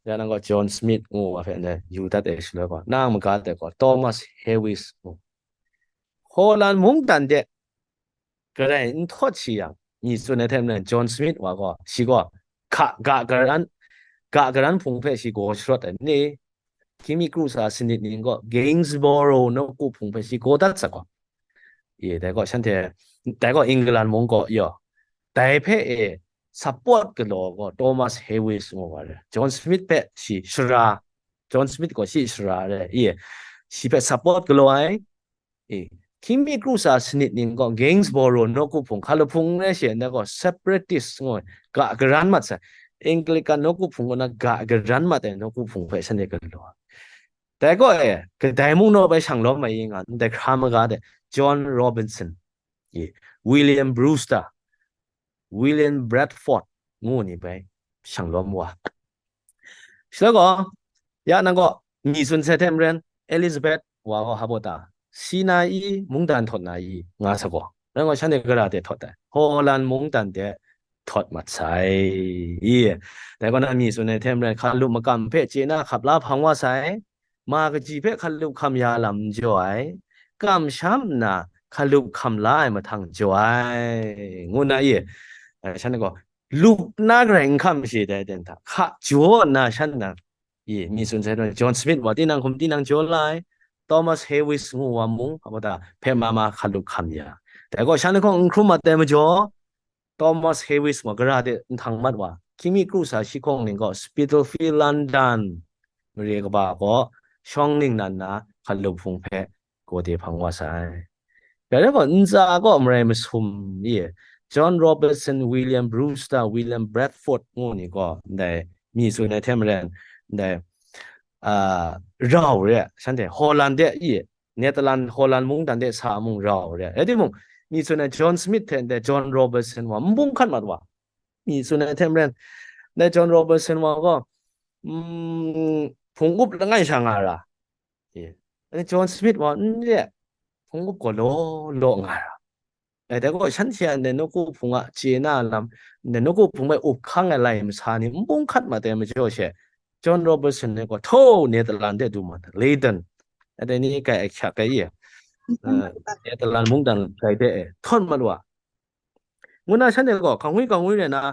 ya nang gaw John Smith ngu wa hpe ndai yu dat ai shaloi gaw, nang maga dat gaw Thomas Harris ngu, Holland mungdan de garai n htawt shi yang, mi tsun ai hte maren John Smith wa gaw, shi gaw hka ga garan, ga garan hpung hpe shi gaw sharawt ai ni, hkying mi kru sa sanit ning gaw Gainsborough nawku hpung hpe shi gaw dat sa gaw, e, dai gaw shanhte, dai gaw England mung gaw yaw, dai hpe e support galaw gaw Thomas Harris ngu wa re. John Smith hpe shi sara, John Smith gaw shi sara re, e, shi hpe support galaw ai, e, hkying mi kru sa sanit ning gaw Gainsborough nawku hpung, hkalup hpung n rai she, ndai gaw separatist ngu ai, ga garan mat sai, Anglican nawku hpung kaw na ga garan mat ai nawku hpung hpe shanhte galaw ai. Dai gaw e, kadai mung naw bai shang lawm ai i nga, ndai hkra maga de, John Robinson, e, William Brewster, William Bradford ngu ni bai shang lawm wa. Shaloi gaw, ya nang gaw, mi tsun sai hte maren, Elizabeth wa gaw hpa ta, si na i, mungdan htawt na i, nga sa gaw, rai gaw, shanhte gara de htawt ai, Holland mungdan de htawt mat sai i. Dai gaw na mi tsun ai hte maren, hkalup makam hpe chye na hkap la hpang wa sai, ma kaji hpe hkalup hkam ya lam n jaw ai, kamsham nna hkalup hkam la ai mahtang jaw ai, ngu na i, eh, shanhte gaw, lup na garai n hkam shi dai ten hta, hka jaw nna shan na, I, mi tsun sai, John Smith wa tinang hkum tinang jaw la ai, Thomas Hewis ngu wa mung, a, hpe ma ma hkalup hkam ya. Dai gaw, shan hkawng n hkrum mat ai majaw, Thomas Hewis wa gara de nhtang mat wa, hkying mi kru sa shi hkawng ning gaw, Spitalfields, London, mare kaba gaw, shawng ningnan na hkalup hpung hpe, gaw de hpang wa sai. Dai rai gaw, ntsa gaw marai masum i, John Robertson, William Brewster, William Bradford ngu ni gaw, ndai mi tsun ai hte maren, ndai, a, rau re, shanhte Holland de i, Netherlands, Holland mungdan de sa mung rau re. Rai timung, mi tsun ai John Smith hte ndai John Robertson wa n bung hkat mat wa. Mi tsun ai hte maren, ndai John Robertson wa gaw, mm, hpung up langai sha nga ra. E, John Smith wa n re, hpung up gaw law law nga ra. E, dai gaw shanhte a ndai nawku hpung a chye na lam, ndai nawku hpung hpe up hkang ai lai masa ni n bung hkat mat ai majaw she, John Robertson ni gaw htaw Netherlands de du mat, Leiden, a dai ni kai ahkyak ai i, e, Netherlands mungdan kai de e, htawt mat wa. Ngu na shanhte gaw, hkangwi hkangwi rai na,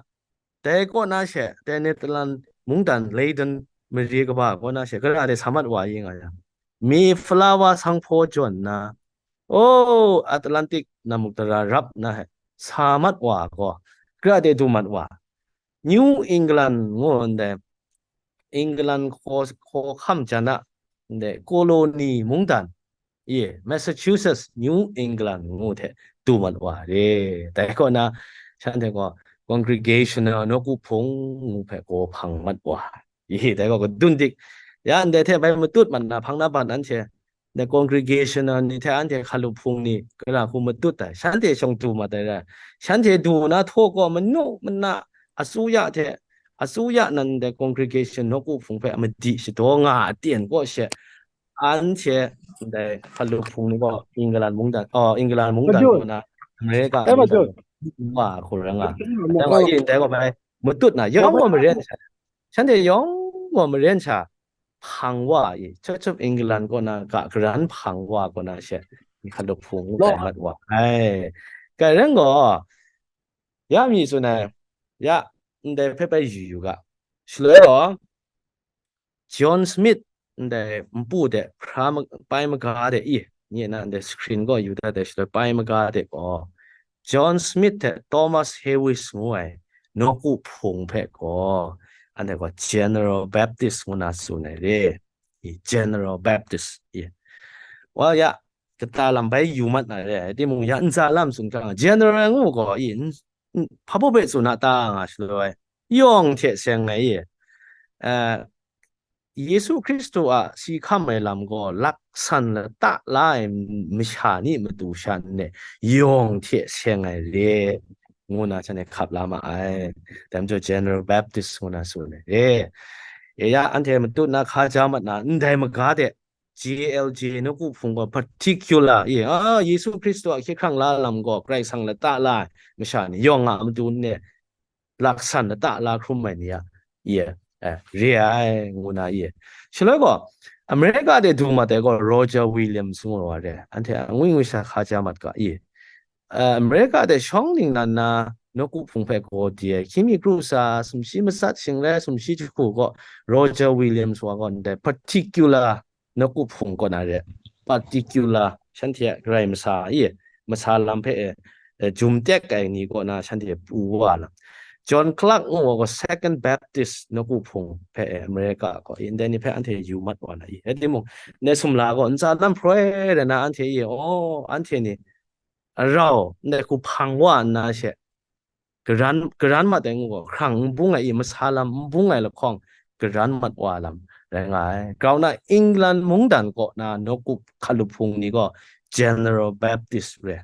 dai kaw na she, dai Netherlands mungdan Leiden mare kaba kaw na she, gara de sa mat wa yi nga yang, Mayflower sanghpaw jawn na, o, Atlantic namuk dara rap na he, sa mat wa gaw, gara de du mat wa. New England ngu ndai, England hkaw, hkaw hkam jan a, ndai, colony mungdan, ye, Massachusetts, New England ngu hte du mat wa re. Dai kaw na, shanhte gaw congregational nawku hpung ngu hpe gaw hpang mat wa. Ye, dai gaw kadun dik, ya ndai hte bai matut mat na hpang na ban anhte, ndai congregational ni hte anhte hkalup hpung ni, gara hku matut ai, shanhte shawng du mat ai rai, shanhte du na htaw gaw manu mana asuya hte, asuya nan ndai congregation nawku hpung hpe madi shadaw nga a aten kaw she, anhte ndai hkalup hpung ni gaw England mungdan, oh, England mungdan Major. Kaw na America Major. Mungdan wa hku rai nga. Major. Dai gaw, i, dai gaw bai matut na, yawng gaw maren sha, shanhte yawng gaw maren sha, hpang wa i, Church of England kaw na ga karan hpang wa kaw na she, hkalup hpung ngu tai mat wa ai. Kai rai gaw, ya mi tsun ai, ya, ndai hpe bai yu yu ga. Shaloi gaw, John Smith, ndai npu de, hpra ma-, pai maga de i, nye na ndai screen gaw yu dat ai shaloi pai maga de gaw, John Smith hte Thomas Hewis ngu ai nawku hpung hpe gaw, anhte gaw General Baptist ngu na tsun ai re. I, General Baptist i. Wa ya, kata lam bai yu mat na re, timung ya ntsa lam tsun hkra nga, General ngu gaw i, n-, n-, hpa baw hpe tsun a ta nga shaloi, yawng hte seng ai i, eh, Yesu Hkristu a si hkam ai lam gaw laksan lata la ai masha ni matu sha nne, yawng hte seng ai re, ngu na shanhte hkap la ma ai. Dai majaw General Baptist ngu na tsun ai re. E ya, anhte matut na hka ja mat na, ndai maga de, J L J nawku hpung gaw particular, ye, a, Yesu Hkristu a hkye hkrang la lam gaw Karai Kasang lata la ai masha ni yawng a matu nne, laksan lata la hkrum ai ni a, ye, eh, re ai, ngu na ye. Shaloi gaw, America de du mat ai gaw Roger Williams ngu wa re, anhte a ngwi ngwi sha hka ja mat ga, ye. Eh, America de shawng ningnan na nawku hpung hpe gaw di ai, hkying mi kru sa, sumshi matsat shingrai, sumshi jahku gaw, Roger Williams wa gaw ndai particular nawku hpung kaw na re, particular, shanhte a Karai masa, i, masa lam hpe e, e, jum tek ai ni kaw na shanhte pru wa lam. John Clark ngu wa gaw Second Baptist nawku hpung hpe e, America kaw, i, ndai ni hpe anhte yu mat wa na i. Rai timung, ndai sumla gaw ntsa lam hproi rai na anhte i, oh, anhte ni, arau, ndai hku hpang wa nna she, karan, karan mat ai ngu gaw, hkrang n bung ai i, masa lam n bung ai lahkawng, karan mat wa lam rai nga ai. Grau na, England mungdan kaw na nawku hkalup hpung ni gaw General Baptist re.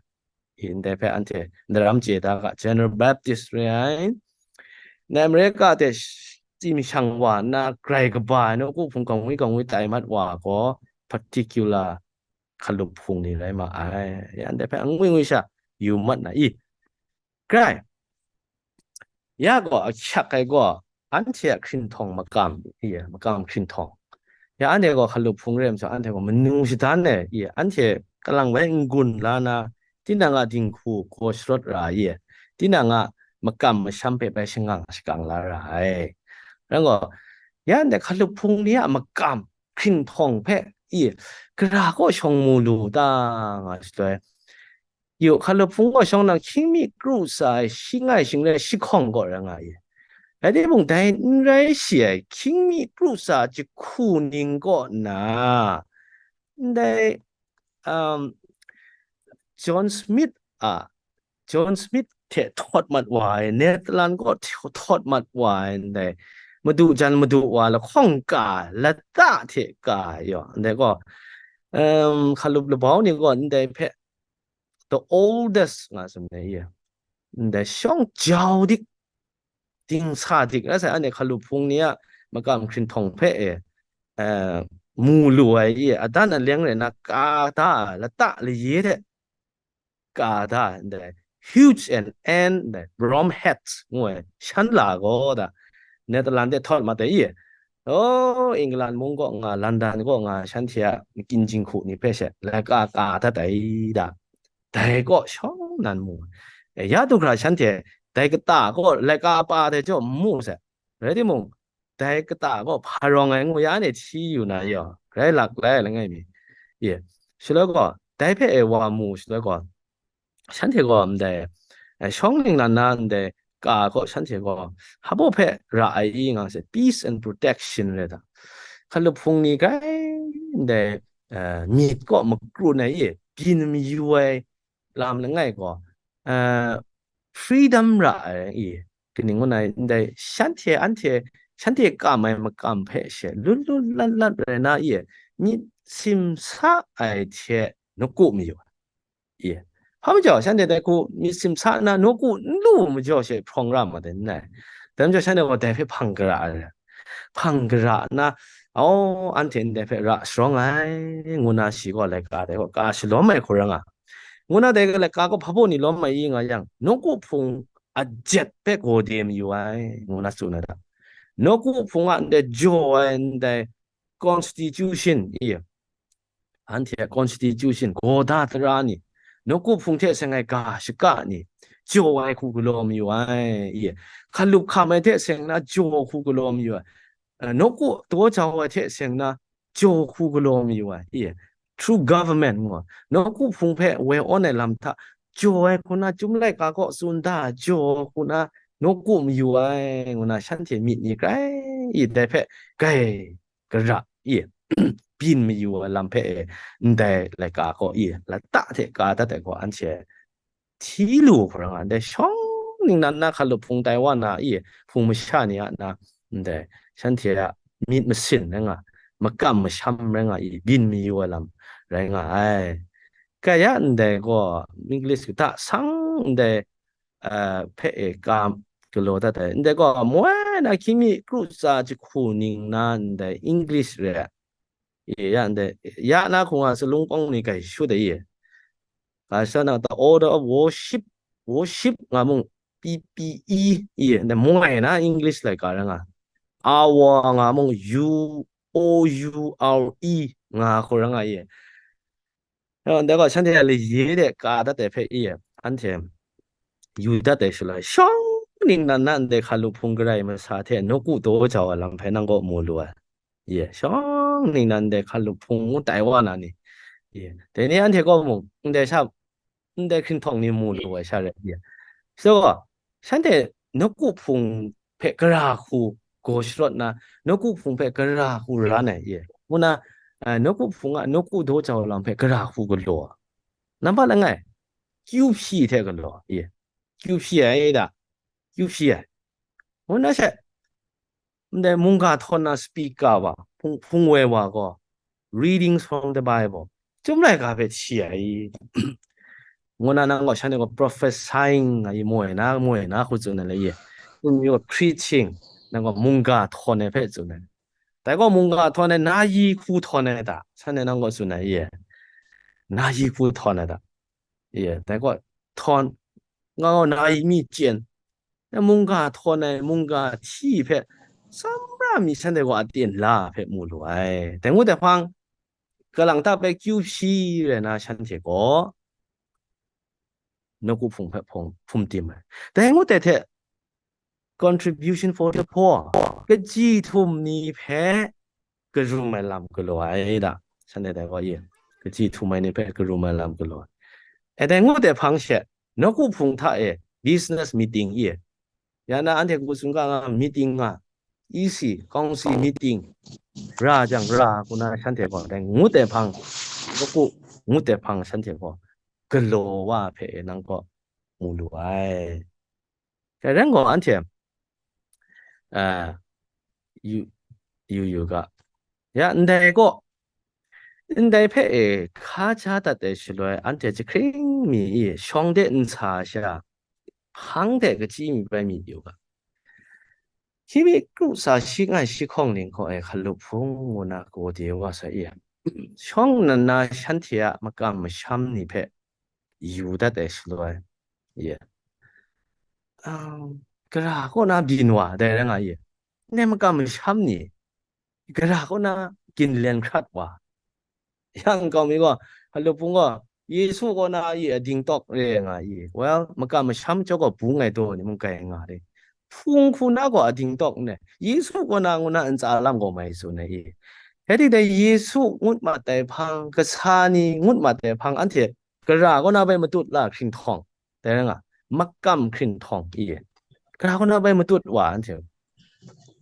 I, ndai hpe anhte ndaram chye da ga, General Baptist re ai. Na America de sh-, tsimshang wa nna grai kaba ai nawku hpung kangwi kangwi tai mat wa gaw, particular hkalup hpung ni rai ma ai. Ya, ndai hpe angwi ngwi sha yu mat na i. Grai, ya gaw ahkyak ai gaw, anhte a hkrinhtawng makam, i, makam hkrinhtawng. Ya, anhte gaw hkalup hpung re ai majaw, anhte gaw manu shadan ai, i, anhte kalang bai n-gun la na, tinang a dinghku gaw sharawt ra ai, i, tinang a makam masham hpe bai shangang shakang la ra ai. Rai gaw, Ya ndai hkalup hpung ni a makam hkrinhtawng hpe i, gara kaw shawng mu lu ta nga shaloi, yu, hkalup hpung kaw shawng nang hkying mi kru tsa ai shi ngai shing rai shi hkawng kaw rai nga i. Rai timung, dai n rai shi ai hkying mi kru tsa jahku ning kaw na, ndai, um, John Smith a, John Smith hte htawt mat wa ai, Netherlands kaw hte-, htawt mat wa ai, ndai madu jan madu wa lahkawng ka, lata hte ka yaw, ndai gaw, um, hkalup labau ni gaw ndai hpe the oldest nga tsun ai, ndai shawng jau dik, dingsa dik rai sai, anhte hkalup hpung ni a makam hkrinhtawng hpe e, eh, mu lu ai i, adan aleng rai na, ka da, lata laye hte ka da, ndai huge and, and ndai Rome heads ngu ai shan la gaw da, Netherlands de htawt mat ai i, o, England mung kaw nga, London kaw nga, shanhte a makyin jinghku ni hpe she laika ka dat ai da. Dai kaw shawng nan mu. E, ya du hkra shanhte dai kata kaw laika pa dai jaw n mu sai. Rai timung, dai kata gaw hpa rawng ai ngu ya ni hti yu na yaw, rai lak lai langai mi. Ye, shaloi gaw, dai hpe e wa mu shaloi gaw, shanhte gaw ndai, eh, shawng ningnan na ndai ka gaw shanhte gaw hpa baw hpe ra ai i nga se, peace and protection rai da. Hkalup hpung ni grai ndai, eh, myit kaw makrun ai i, byin mayu ai lam langai gaw, eh, freedom ra ai i, kaning ngu na, ndai shanhte, anhte, shanhte kam ai makam hpe she, lut lut lat lat rai na i, myit simsa ai hte nawku mayu ai. I, hpa majaw, shanhte dai hku myit simsa nna nawku n lu majaw she hprawng ra ma dai n rai. Dai majaw, shanhte gaw dai hpe hpang gara ai. Hpang gara nna, "Aw, anhte ndai hpe ra sharawng ai," ngu na shi gaw laika dai gaw ka shalawm ai hku rai nga. Ngu na dai laika gaw hpa baw ni lawm ai i nga yang, nawku hpung a jet hpe gaw de mayu ai, ngu na tsun ai da. Nawku hpung a ndai jaw ai ndai constitution i, anhte a constitution, gawda tara ni, nawku hpung hte seng ai ga shaka ni, jaw ai hku galaw mayu ai, i, hkalup hkam ai hte seng na jaw hku galaw mayu ai, eh, nawku daw jau ai hte seng na jaw hku galaw mayu ai, i, true government ngu ai, nawku hpung hpe woi awn ai lam hta jaw ai hku na, Chyum laika kaw tsun da, jaw hku na nawku mayu ai, ngu na shanhte myit ni grai i, dai hpe gai gara i, byin mayu ai lam hpe e, ndai laika gaw i, lata hte ka dat ai gaw anhte hti lu hkra nga, ndai shawng ningnan na hkalup hpung tai wa na i, hpung masha ni a na, ndai shanhte a myit masin rai nga, makam masham rai nga i, byin mayu ai lam rai nga ai. Kaya ndai gaw, English kata sang ndai, eh, hpe e ka galaw dat ai. Ndai gaw, moi na hkying mi kru tsa jahku ning na ndai English re ai. E, ya ndai, ya na hku nga salung pawng ni kai shut ai e. Ka sha na ta order of worship, worship nga mung P P E, e, ndai moi na English laika rai nga. Hour nga mung U O U R E nga hku rai nga e. Ndai gaw shanhte a laye de ka dat ai hpe i, anhte yu dat ai shaloi, shawng ningnan na ndai hkalup hpung garai masa hte nawku daw jau ai lam hpe nang kaw mu lu ai. Ye, shawng ningnan ndai hkalup hpung ngu tai wa na ni. Ye, dai ni anhte kaw mung, ndai sha, ndai hkrinhtawng ni mu lu ai sha rai. Ye. So, shanhte nawku hpung hpe gara hku gaw sharawt na, nawku hpung hpe gara hku ran ai, ye, ngu na, eh, nawku hpung a nawku daw jau lam hpe gara hku galaw ai. Nambat langai, kyu hpyi hte galaw ai, ye, kyu hpyi ai da, kyu hpyi ai. Ngu na she, ndai mungga htawn na speaker wa, hpung, hpung woi wa gaw, readings from the Bible, Chyum laika hpe hti ai. Ngu na nang gaw shanhte gaw prophesying nga i, moi na, moi na hku tsun ai le ye. Tsun yu preaching, nang gaw mungga htawn ai hpe tsun ai. Dai gaw mungga htawn ai, na yi hku htawn ai da, shanhte nang gaw tsun ai ye. Na yi hku htawn ai da. Ye, dai gaw htawn, nga gaw na yi mi chyen, na mungga htawn ai, mungga hti hpe, tsawmra mi shanhte gaw aten la hpe mu lu ai. Dai ngut ai hpang, kalang ta bai kyu hpyi rai na shanhte gaw, nawku hpung hpe hpung, hpum tim ai. Dai ngut ai hte, contribution for the poor, kachyi htum ni hpe karum ai lam galaw ai da. Shanhte dai gaw ye, kachyi htum ai ni hpe karum ai lam galaw ai. E dai ngut ai hpang she, nawku hpung hta e business meeting ye, ya na anhte ku tsun ga nga meeting nga, E C, council meeting, ra jang ra, ku na shanhte gaw dai ngut ai hpang, nawku ngut ai hpang shanhte gaw galaw wa hpe e nang gaw mu lu ai. Dai rai gaw anhte, a, yu, yu, yu ga, ya, ndai gaw, ndai hpe e hka ja dat ai shaloi, anhte jahkring mi e shawng de n sa sha, hpang de kachyi mi bai mi yu ga. Hkying mi kru tsa shi ngai shi hkawng ning gaw e hkalup hpung ngu na gade wa sa i, shawng nna na shanhte a makam masham ni hpe yu dat ai shaloi, ye, um, gara kaw na byin wa dai rai nga ye, ndai makam masham ni gara kaw na ginlen hkrat wa. Yang kau mi gaw, hkalup hpung gaw, Yesu kaw na a dingtawk re nga i. Well, makam masham chyawm gaw bung ai daw ni mung kai nga re. Hpung hku na gaw a dingtawk n re. Yesu kaw na ngu na ntsa lam gaw mai tsun ai i. Rai timung, Yesu ngut mat ai hpang, kasa ni ngut mat ai hpang, anhte gara kaw na bai matut la hkrinhtawng, dai rai nga, makam hkrinhtawng i, gara kaw na bai matut wa anhte.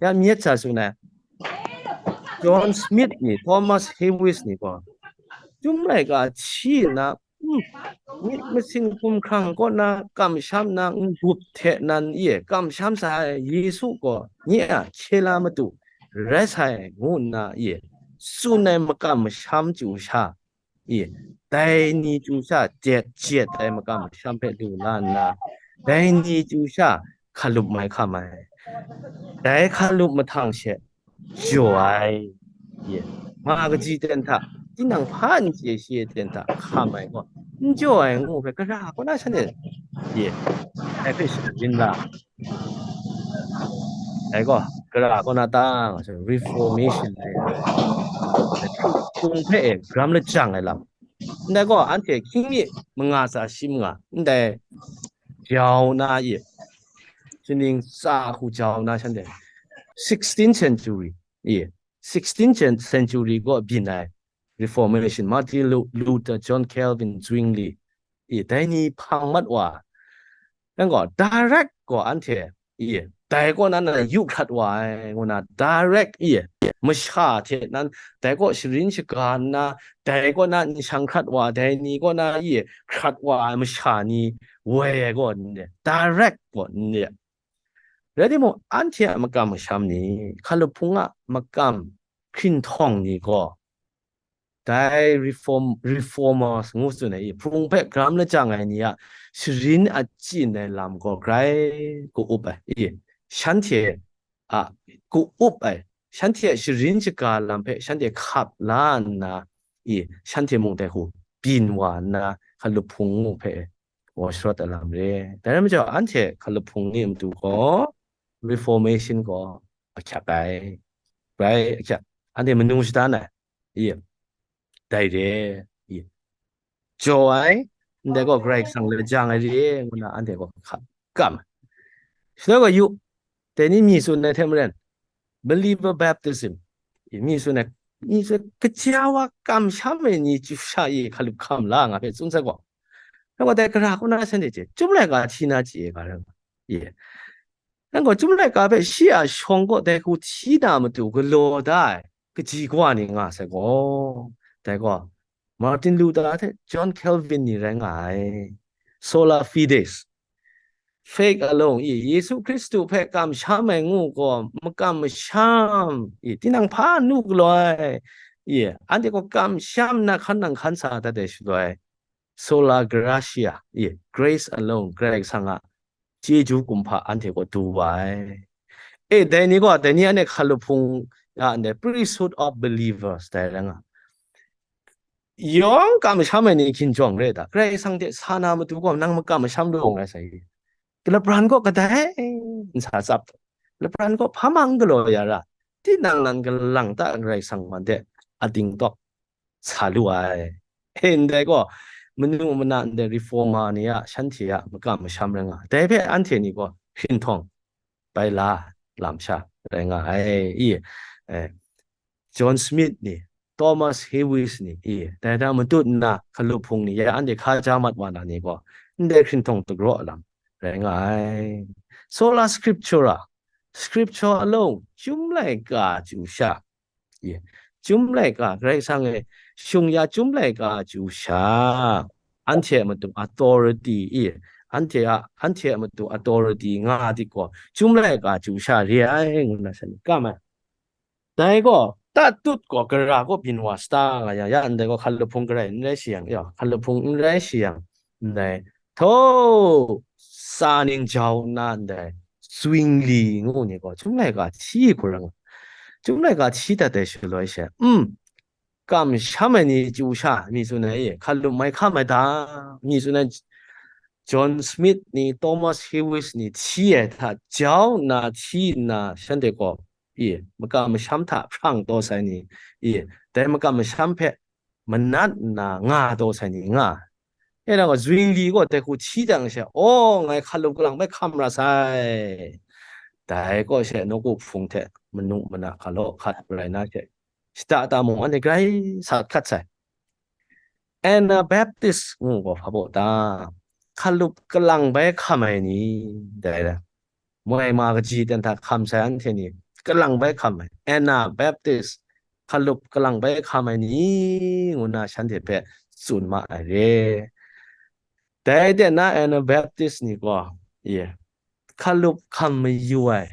Ya myit sa tsun ai, John Smith ni, Thomas Hewis ni gaw, Chyum laika hti nna, mm, myit masin hkumhkrang kaw na kamsham na n-gup hte nan e kamsham sa ai Yesu gaw nye a hkye la matu rai sai, ngu nna e tsun ai makam masham chyu sha, e, dai ni chyu sha jet jet ai makam masham hpe lu la nna, dai ni chyu sha hkalup mai hkam ai. Dai hkalup mahtang she jaw ai, e, ma kaji ten hta, tinang hpa n chye shi ten hta hkam ai gaw, n jaw ai ngu hpe, gara kaw na shanhte, e, dai hpe sharin la. Dai gaw, gara kaw na ta, reformation ai, hpung hpe e gram lajang ai lam. Ndai gaw, anhte hkying mi manga tsa shi manga, ndai jau na e, shaning tsa hku jau na shanhte, sixteenth century, e, sixteenth cen-, century gaw byin ai Reformation, Martin Lu-, Luther, John Calvin, Zwingli, e, dai ni hpang mat wa. Yang gaw, direct gaw anhte, e, dai kaw na nan yu hkrat wa ai, ngu na, direct, e, masha hte nan, dai kaw sharin shaga nna, dai kaw na n shang hkrat wa, dai ni kaw na, e, hkrat wa ai masha ni woi ai gaw n re, direct gaw n re. Rai timung, anhte a makam masham ni, hkalup hpung a makam hkrinhtawng ni gaw, dai reform-, reformers ngu tsun ai, hpung hpe gram lajang ai ni a sharin achyin ai lam gaw grai ka-up ai, e, shanhte a ka-up ai, shanhte a sharin shaga lam hpe shanhte hkap la nna, e, shanhte mung dai hku byin wa nna, hkalup hpung ngu hpe gaw sharawt ai lam re. Dai rai majaw, anhte hkalup hpung ni a matu gaw reformation gaw ahkyak ai, grai ahkyak, anhte manu shadan ai, e, dai re, e, jaw ai, ndai gaw Karai Kasang lajang ai re, ngu na anhte gaw hka-, kam ai. Shaloi gaw yu, dai ni mi tsun ai hte maren, believer baptism, e, mi tsun ai, mi tsun, kaja wa kamsham ai ni chyu sha e hkalup hkam la nga hpe tsun sai gaw, dai gaw dai gara kaw na shanhte chye, Chyum laika hti na chye ga rai nga, e, Yang gaw, Chyum laika hpe shi a shawng kaw dai hku hti na matu galaw da ai kaji kawa ni nga sai gaw, dai gaw, Martin Luther hte John Calvin ni rai nga ai. Sola Fides, faith alone, e, Yesu Hkristu hpe kamsham ai ngu gaw, makam masham, e, tinang hpa nu galaw ai, e, anhte gaw kamsham na hkan nang hkan sa dat ai shaloi, Sola Gratia, e, grace alone, Karai Kasang a chyeju kumhpa anhte kaw du wa ai. E, dai ni gaw, dai ni anhte hkalup hpung a ndai priesthood of believers dai rai nga. Yawng kamsham ai ni hkinjawng re da, Karai Kasang hte sa na matu gaw nang makam masham lu ai sai. Lapran gaw kadai n sa tsap, lapran gaw hpa mang galaw ya ra, tinang nan galang ta Karai Kasang man de ading tawk sa lu ai. E, ndai gaw, manu mana ndai reformer ni a, shanhte a makam masham rai nga. Dai hpe anhte ni gaw hkrinhtawng, bai la lam sha rai nga ai, i, eh, John Smith ni, Thomas Hewes ni, i, dai da matut nna, hkalup hpung ni, ya anhte hkaja mat wa na ni gaw, ndai hkrinhtawng dagraw lam rai nga ai. Sola Scriptura, Scripture alone, Chyum laika chyu sha, i, Chyum laika, Karai Kasang e shung ya Chyum laika chyu sha, anhte a matu authority, i, anhte a, anhte a matu authority nga di gaw, Chyum laika chyu sha re ai, ngu na sha ni kam ai. Dai gaw, tatut gaw, gara gaw byin wa sata nga yang, ya ndai gaw hkalup hpung garai n rai shi yang, ya, hkalup hpung n rai shi yang, ndai, htaw, tsa ning jau nna ndai, Zwingli ngu ni gaw, Chyum laika hti hku rai nga, Chyum laika hti dat ai shaloi she, um, kamsham ai ni chyu sha, mi tsun ai, hkalup mai hkam ai ta, mi tsun ai, John Smith ni, Thomas Hewes ni hti ai hta jau nna, hti nna, shanhte gaw, i, makam masham hta hprang taw sai ni, i, dai makam masham hpe manat nna nga taw sai ni nga. E na gaw, Zwingli gaw dai hku hti jang she, aw, ngai hkalup kalang bai hkam ra sai. Dai kaw she, nawku hpung hte manu mana hkalaw hkat rai na she, shada ta mung anhte grai sat hkat sai. Anabaptist ngu gaw hpa baw ta? Hkalup kalang bai hkam ai ni, dai da. Moi ma kaji ten hta hkam sai anhte ni, kalang bai hkam ai, Anabaptist, hkalup kalang bai hkam ai ni, ngu na shanhte hpe tsun ma ai re. Dai de na Anabaptist ni gaw, ye, hkalup hkam mayu ai,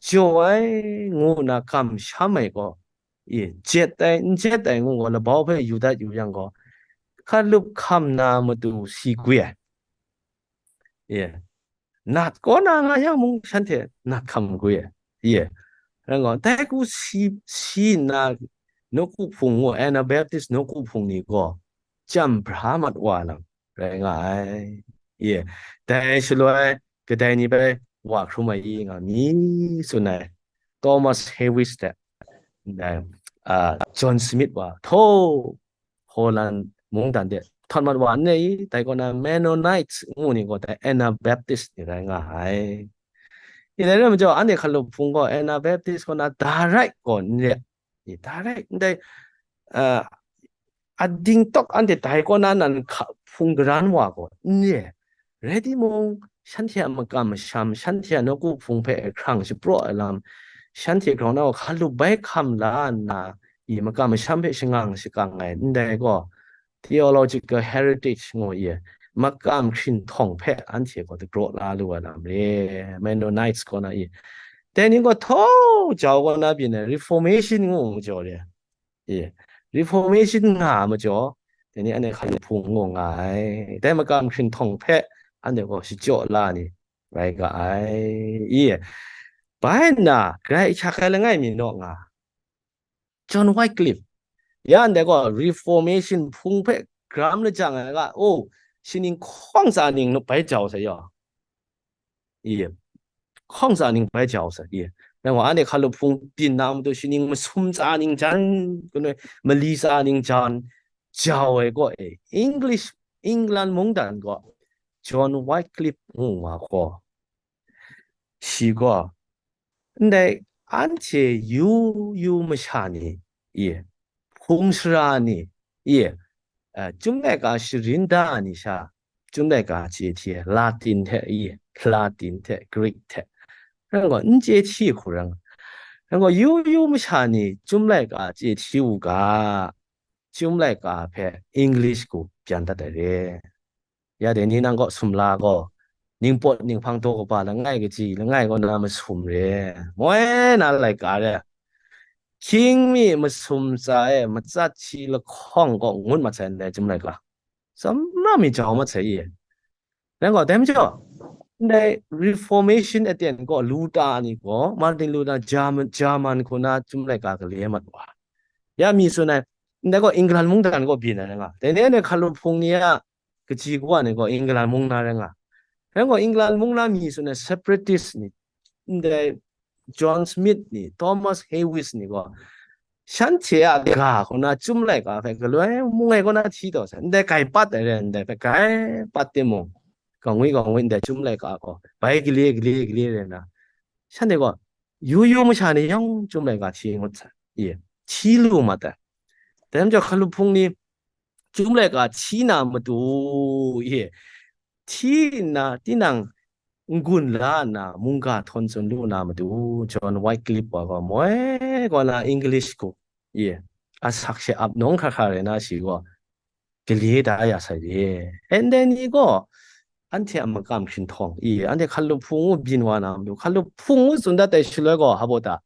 jaw ai, ngu na kamsham ai gaw, ye, jet ai, n jet ai, ngu gaw, labau hpe yu dat yu yang gaw, hkalup hkam na matu si gwi ai. Ye, nat kaw na nga yang mung, shanhte nat hkam gwi ai. Ye, rai gaw, dai hku si, si nna, nawku hpung ngu, Anabaptist nawku hpung ni gaw, chyam bra mat wa lam rai nga ai. Ye, dai shaloi, kadai ni bai wa hkrum ai i nga mi, tsun ai, Thomas Hewes hte, ndai, a, John Smith wa, htaw, Holland mungdan de htawt mat wa n re i, dai kaw na Mennonites ngu ni gaw dai Anabaptist ni rai nga ai. I dai rai majaw, anhte hkalup hpung gaw Anabaptist kaw na direct gaw n re, i, direct ndai, a, ading tawk anhte dai kaw na nan hka-, hpung garan wa gaw n re. Rai timung, shanhte a makam masham, shanhte a nawku hpung hpe hkrang shapraw ai lam, shanhte grau na hkalup bai hkam la nna, i makam masham hpe shangang shakang ai, ndai gaw, theological heritage ngu i, makam hkrinhtawng hpe anhte gaw dagraw la lu ai lam re, Mennonites kaw na i. Dai ni gaw htaw jau kaw na byin ai Reformation ngu majaw re. E, Reformation nga majaw, dai ni anhte hkalup hpung ngu nga ai. Dai makam hkrinhtawng hpe anhte gaw shachyaw la ni rai ga ai. I, bai nna, grai ahkyak ai langai mi naw nga, John Wycliffe, ya ndai gaw Reformation hpung hpe gram lajang ai ga, oh, shi ning hkawng tsa ning bai jau sai yaw. I, hkawng tsa ning bai jau sai, i. Nang wa anhte hkalup hpung byin na matu shi ning masum tsa ning jan, kanu mali tsa ning jan, jau ai gaw e, English, England mungdan gaw, John Wycliffe ngu wa gaw, shi gaw, ndai anhte yu yu masha ni, i, hpung sara ni, i, a, Chyum laika sharin da ni sha, Chyum laika chye hti ai, Latin hte, i, Latin hte, Greek hte, rai gaw, n chye hti hku rai nga. Rai gaw, yu yu masha ni Chyum laika chye hti u ga, Chyum laika hpe English gaw byan dat ai re. Ya dai ni nang kaw sumla gaw, ningpawt ninghpang daw kaba langai kaji langai kaw na masum re, moi na laika re, hkying mi masum tsa e matsat shi lahkawng kaw ngut mat sai ndai Chyum laika. Tsamra mi jau mat sai i. Rai gaw, dai majaw, ndai Reformation aten gaw Luther ni gaw, Martin Luther, German, German hku na Chyum laika gale mat wa. Ya mi tsun ai, ndai gaw England mungdan kaw byin ai rai nga. Dai ni anhte hkalup hpung ni a kaji kawa ni gaw England mung na rai nga. Rai gaw, England mung na mi tsun ai separatist ni, ndai John Smith ni, Thomas Hewes ni gaw, shanhte a ga hku na Chyum laika hpe galoi mung ai kaw na hti taw sai, ndai grai pat ai re, ndai hpe grai pat timung, kangwi kangwi ndai Chyum laika gaw bai gale gale gale re na, Shanhte gaw, yu yu masha ni yawng Chyum laika hti ngut sai, i, hti lu mat ai. Dai majaw, hkalup hpung ni Chyum laika hti na matu, i, hti nna, tinang n-gun la nna, mungga htawn tsun lu na matu, John Wycliffe wa gaw moi kaw na English hku, i, asak she ap nawng hkra hkra rai na shi gaw, gale da ya sai re. Ndai ni gaw, anhte a makam hkrinhtawng, i, anhte hkalup hpung u byin wa na matu, hkalup hpung u tsun dat ai shaloi gaw, habo ta,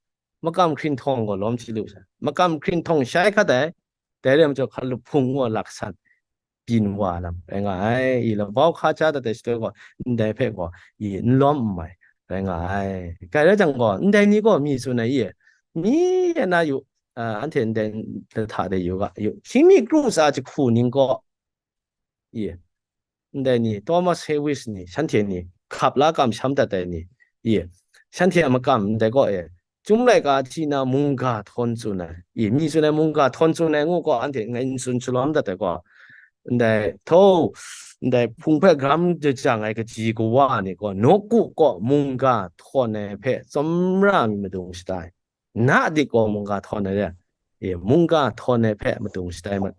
makam hkrinhtawng gaw lawm chyalu sai. Makam hkrinhtawng shai hkat ai, dai rai majaw, hkalup hpung u a laksan byin wa lam rai nga ai, i, labau hka ja dat ai shaloi gaw, ndai hpe gaw, i, n lawm n mai rai nga ai. Kai rai jang gaw, ndai ni gaw mi tsun ai, i, mi ya na yu, a, anhte ndai hta de yu ga, yu, hkying mi kru tsa jahku ning gaw, i, ndai ni, Thomas Hewis ni, shanhte ni, hkap la kamsham dat ai ni, i, shanhte a makam ndai gaw e, Chyum laika hti na mungga htawn tsun ai, i, mi tsun ai mungga htawn tsun ai ngu gaw, anhte ngai n tsun shalawm dat ai gaw, ndai, hto, ndai hpung hpe gram jajang ai kaji kawa ni gaw, nawku gaw mungga htawn ai hpe tsawmra mi madung shatai. Na dik gaw mungga htawn ai re, e, mungga htawn ai hpe madung shatai mat.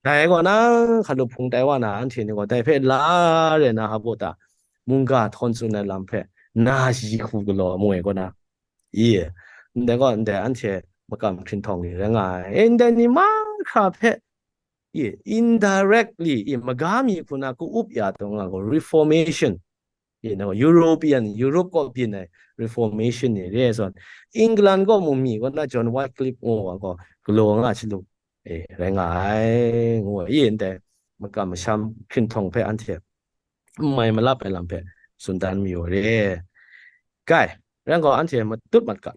Dai gaw nang hkalup hpung tai wa na, anhte ni gaw dai hpe la re na, habo ta, mungga htawn tsun ai lam hpe na ji hku galaw mu ai kaw na, i, ndai gaw ndai anhte makam hkrinhtawng ni rai nga ai. E, ndai ni mahkra hpe, i, indirectly, i, maga mi hku na ka-up ya taw nga gaw, Reformation, you know, European, Europe kaw byin ai Reformation ni re ai zawn, England kaw mung mi kaw na John Wycliffe ngu wa gaw galaw nga chyalu, e, rai nga ai, ngu ai, i, ndai makam masham hkrinhtawng hpe anhte n mai malap ai lam hpe tsun dan mayu re. Kai, rai gaw, anhte matut mat ga,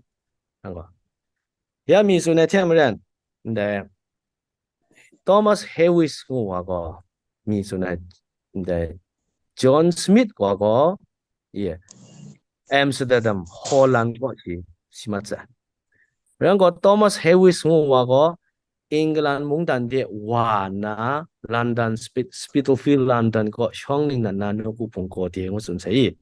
rai gaw, ya mi tsun ai hte maren, ndai Thomas Hewis ngu wa gaw, mi tsun ai, ndai John Smith wa gaw, i, Amsterdam, Holland kaw shi, shi mat sai. Rai gaw, Thomas Hewis ngu wa gaw, England mungdan de wa nna, London, Spit-, Spitalfields, London kaw shawng ningnan na nawku hpung gaw de ngu tsun sai i.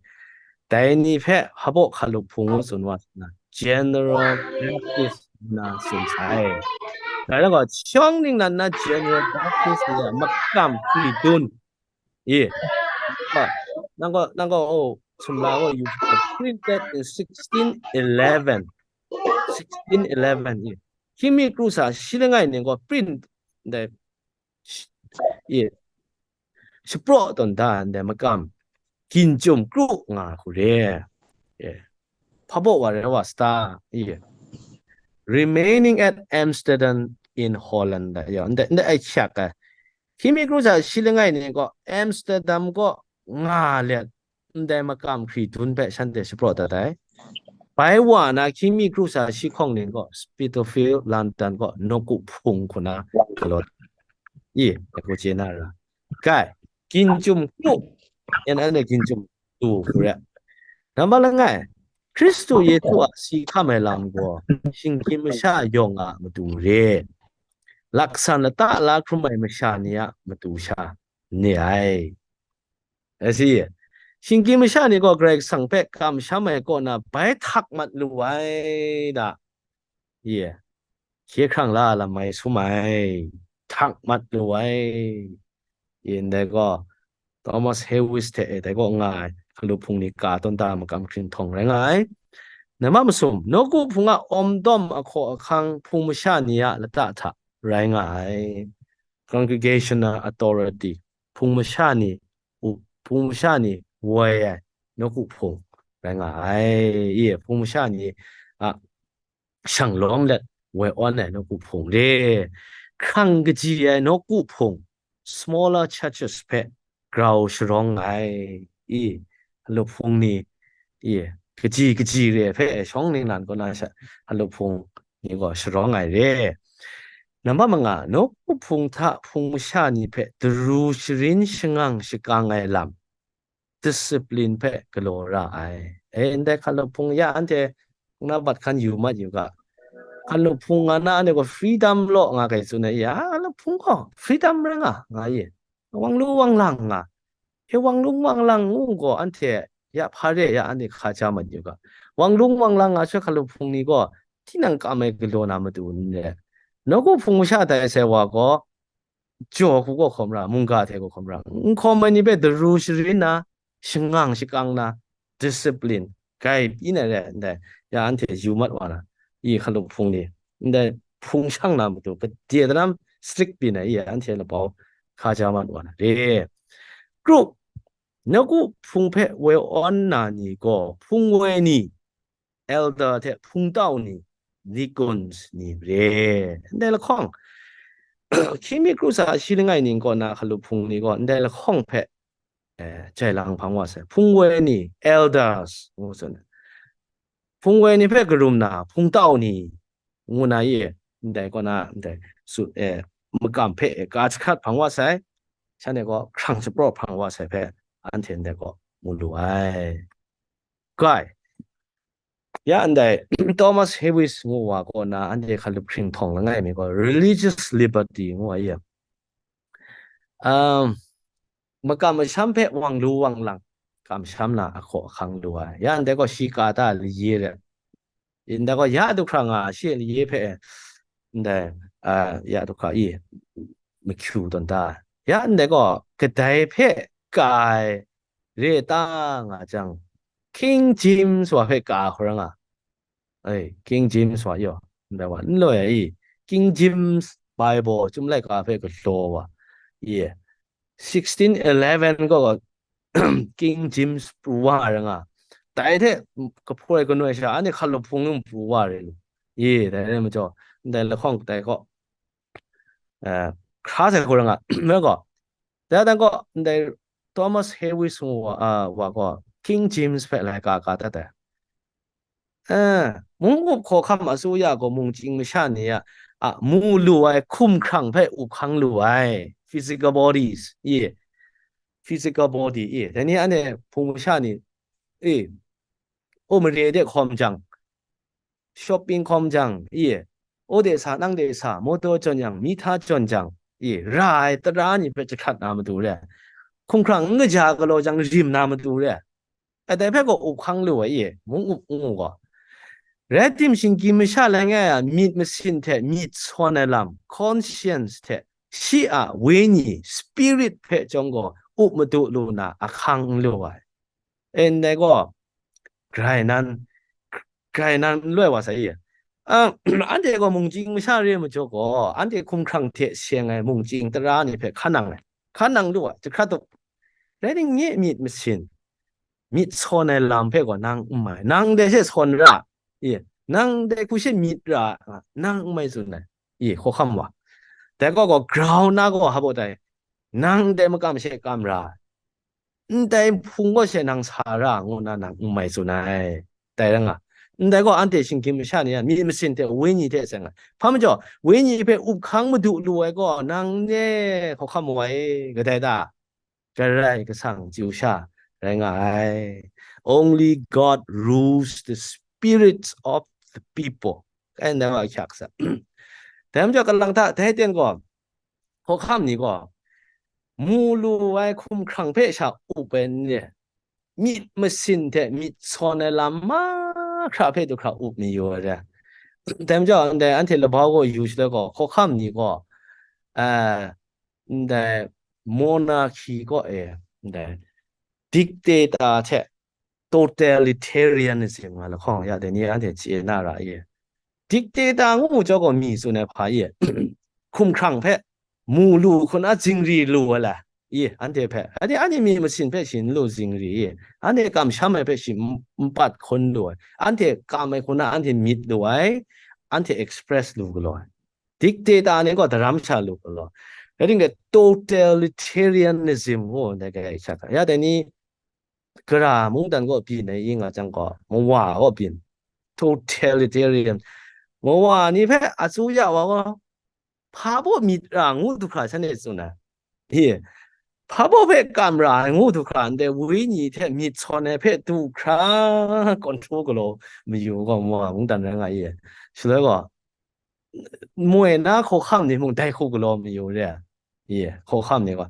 Dai ni hpe hpabaw hkalup hpung ngu tsun wa nna, General Baptist nna tsun sai. Dai rai gaw, shawng ningnan na General Baptist ni a makam hkri dun, i, a, nang gaw, nang gaw, oh, sumla gaw, you printed in sixteen eleven. Sixteen eleven, i. Hkying mi kru tsa shi langai ning gaw print, ndai, sh-, i, shapraw tawn da ndai makam, ginchyum kru nga hku re. E, hpabaw wa rai wa sata, i, remaining at Amsterdam in Holland, da, ya, ndai, ndai ai hkyak ai. Hkying mi kru tsa shi langai ni gaw Amsterdam kaw nga let, ndai makam hkri dun hpe shanhte shapraw dat ai. Bai wa na hkying mi kru tsa shi hkawng ni gaw Spitalfields, London kaw nawku hpung hku na galaw, i, hku chye na ra. Kai, ginchyum kru, yan anhte ginchyum du hku re. Nambat langai, Hkristu Yesu a si hkam ai lam gaw, shinggyim masha yawng a matu re, laksan lata la hkrum ai masha ni a matu sha ni ai. Asi, shinggyim masha ni gaw Karai Kasang hpe kamsham ai kaw na bai htak mat lu ai da. Ye, hkye hkrang la lam mai sum ai, htak mat lu ai. Ye, ndai gaw, Thomas Hewis hte e, dai kaw nga ai, hkalup hpung ni ka tawn da makam hkrinhtawng rai nga ai. Nambat masum, nawku hpung a awm dawm ahkaw ahkang hpung masha ni a lata hta rai nga ai. Congregational authority, hpung masha ni, u-, hpung masha ni woi ai nawku hpung rai nga ai. Ye, hpung masha ni a shang lawng let woi awn ai nawku hpung re, hkrang kaji ai nawku hpung, smaller churches hpe grau sharawng ai. I, hkalup hpung ni, i, kaji kaji re hpe shawng ningnan kaw na sha, hkalup hpung ni gaw sharawng ai re. Nambat manga, nawku hpung hta hpung masha ni hpe daru sharin shangang shakang ai lam, discipline hpe galaw ra ai. E, ndai hkalup hpung ya anhte hpung na bat hkan yu mat yu ga. Hkalup hpung nga na anhte gaw freedom law nga kai tsun ai, ya, hkalup hpung gaw freedom rai nga, nga ye. Wang lu wang lang nga. He wang lu wang lang ngu gaw anhte Ya hpa re, ya anhte hkaja mat yu ga. Wang lung wang lang nga sha hkalup hpung ni gaw, tinang kam ai galaw na matu n re. Nawku hpung masha tai sai wa gaw, jaw hku gaw hkawm ra, mungga hte gaw hkawm ra, n hkawm ai ni hpe daru sharin na, shangang shakang na, discipline, gai pyi na re ndai, ya anhte yu mat wa na, i hkalup hpung ni, ndai hpung shang na matu, gade daram strict pyi na, i anhte labau hkaja mat wa na re. Kru, nawku hpung hpe woi awn na ni gaw, hpung woi ni, elder hte hpungtau ni, deacons ni re. Ndai lahkawng, hkying mi kru sa shi langai ning kaw na hkalup hpung ni gaw, ndai lahkawng hpe, eh, jai lang hpang wa sai. Hpung woi ni, elders, ngu tsun ai. Hpung woi ni hpe karum na, hpungtau ni, ngu na ye, ndai kaw na, ndai, su, eh, makam hpe, eh, ka jahkrat hpang wa sai. Shanhte gaw hkrang shapraw hpang wa sai hpe, anhte ndai gaw mu lu ai. Kai. Ya ndai, Thomas Hewis ngu wa kaw na, anhte hkalup hkring htawng langai mi gaw, religious liberty ngu ai ya. Um, makam masham hpe wang lu wang lang, kamsham na ahkaw ahkang lu ai. Ya ndai gaw shi ka ta laye re. Ndai gaw ya du hkra nga, shi laye hpe, ndai, ah, ya du hkra i, mahkyu tawn ta. Ya ndai gaw, kadai hpe ka ai re ta nga jang, King James wa hpe ka hkra nga. Ai, King James wa yaw, ndai wa, n loi ai i, King James Bible, Chyum laika hpe galaw wa, i, sixteen eleven gaw, King James pru wa ai ra nga. Dai hte, kahpoi kanoi sha, anhte hkalup hpung yung pru wa re lu. I, dai re majaw, ndai lahkawng dai gaw, eh, hkra sai hku ra nga, rai gaw, dai dan gaw, ndai Thomas Hewis ngu wa, ah, wa gaw, King James hpe laika ka dat ai. Eh, mung up hkawhkam asuya gaw mungchying masha ni a, a, mu lu ai hkum hkrang hpe up hkang lu ai, physical bodies, i, physical body, i, dai ni anhte hpung masha ni, i, o mare de hkawm jang, shopping hkawm jang, i, o de sa, nang de sa, motor jawn yang, mihta jawn jang, i, ra ai tara ni hpe jahkrat na matu re, hkum hkrang n kaja galaw jang, rim na matu re. Dai hpe gaw up hkang lu ai, i, mung up ngu gaw. Rai tim, shinggyim masha langai a myit masin hte myit sawn ai lam, conscience hte shi a wenyi, spirit hpe chyawm gaw up madu lu na ahkang n lu ai. E, ndai gaw, grai nan, grai nan n loi wa sai i. A, anhte gaw mungchying masha re majaw gaw, anhte hkum hkrang hte seng ai mungchying tara ni hpe hkan nang ai. Hkan nang lu ai, jahkrat u. Rai ningye myit masin, myit sawn ai lam hpe gaw nang n mai, nang dai she sawn ra, i, nang dai hku she myit ra, nang n mai tsun ai, i, hkawhkam wa. Dai gaw gaw grau na gaw, ha baw dai, nang dai makam she kam ra, ndai hpung gaw she nang sa ra, ngu nna nang n mai tsun ai. Dai rai nga, ndai gaw anhte shinggyim masha ni a myit masin hte wenyi hte seng ai. Hpa majaw, wenyi hpe up hkang madu lu ai gaw, nang ne hkawhkam wa e, kadai ta? Karai Kasang chyu sha rai nga ai. Only God rules the spirits of the people. Kai ndai wa hkyak sa. Dai majaw, kalang hta dai ten gaw, hkawhkam ni gaw, mu lu ai hkum hkrang hpe sha up ai n re, myit masin hte myit sawn ai lam mahkra hpe du hkra up mayu ai re. Dai majaw, ndai anhte labau gaw yu shaloi gaw, hkawhkam ni gaw, a, ndai monarchy kaw e, ndai dictator hte totalitarianism nga lahkawng, ya dai ni anhte chye na ra i. Dictator ngu mu chyawm gaw mi tsun ai hpa i, hkum hkrang hpe mu lu hkun a zingri lu ai la, i, anhte hpe, anhte, anhte myit masin hpe shi n lu zingri i, anhte kamsham ai hpe shi n, n pat hkun lu ai, anhte kam ai hkun a anhte myit lu ai, anhte express lu galaw ai. Dictator ni gaw daram sha lu galaw. Rai timung, totalitarianism ngu ndai ga e sha hkra, ya dai ni, gara mungdan gaw byin ai i nga jang gaw, mawa gaw byin. Totalitarian. Mawa ni hpe asuya wa gaw, hpa baw myit ra ngu du hkra shanhte tsun ai. Hi, hpa baw hpe kam ra ai ngu du hkra, ndai wenyi hte myit sawn ai hpe du hkra, control galaw mayu gaw, mawa mungdan rai nga i. Shaloi gaw, moi na hkawhkam ni mung dai hku galaw mayu re ai. Ye, hkawhkam ni gaw,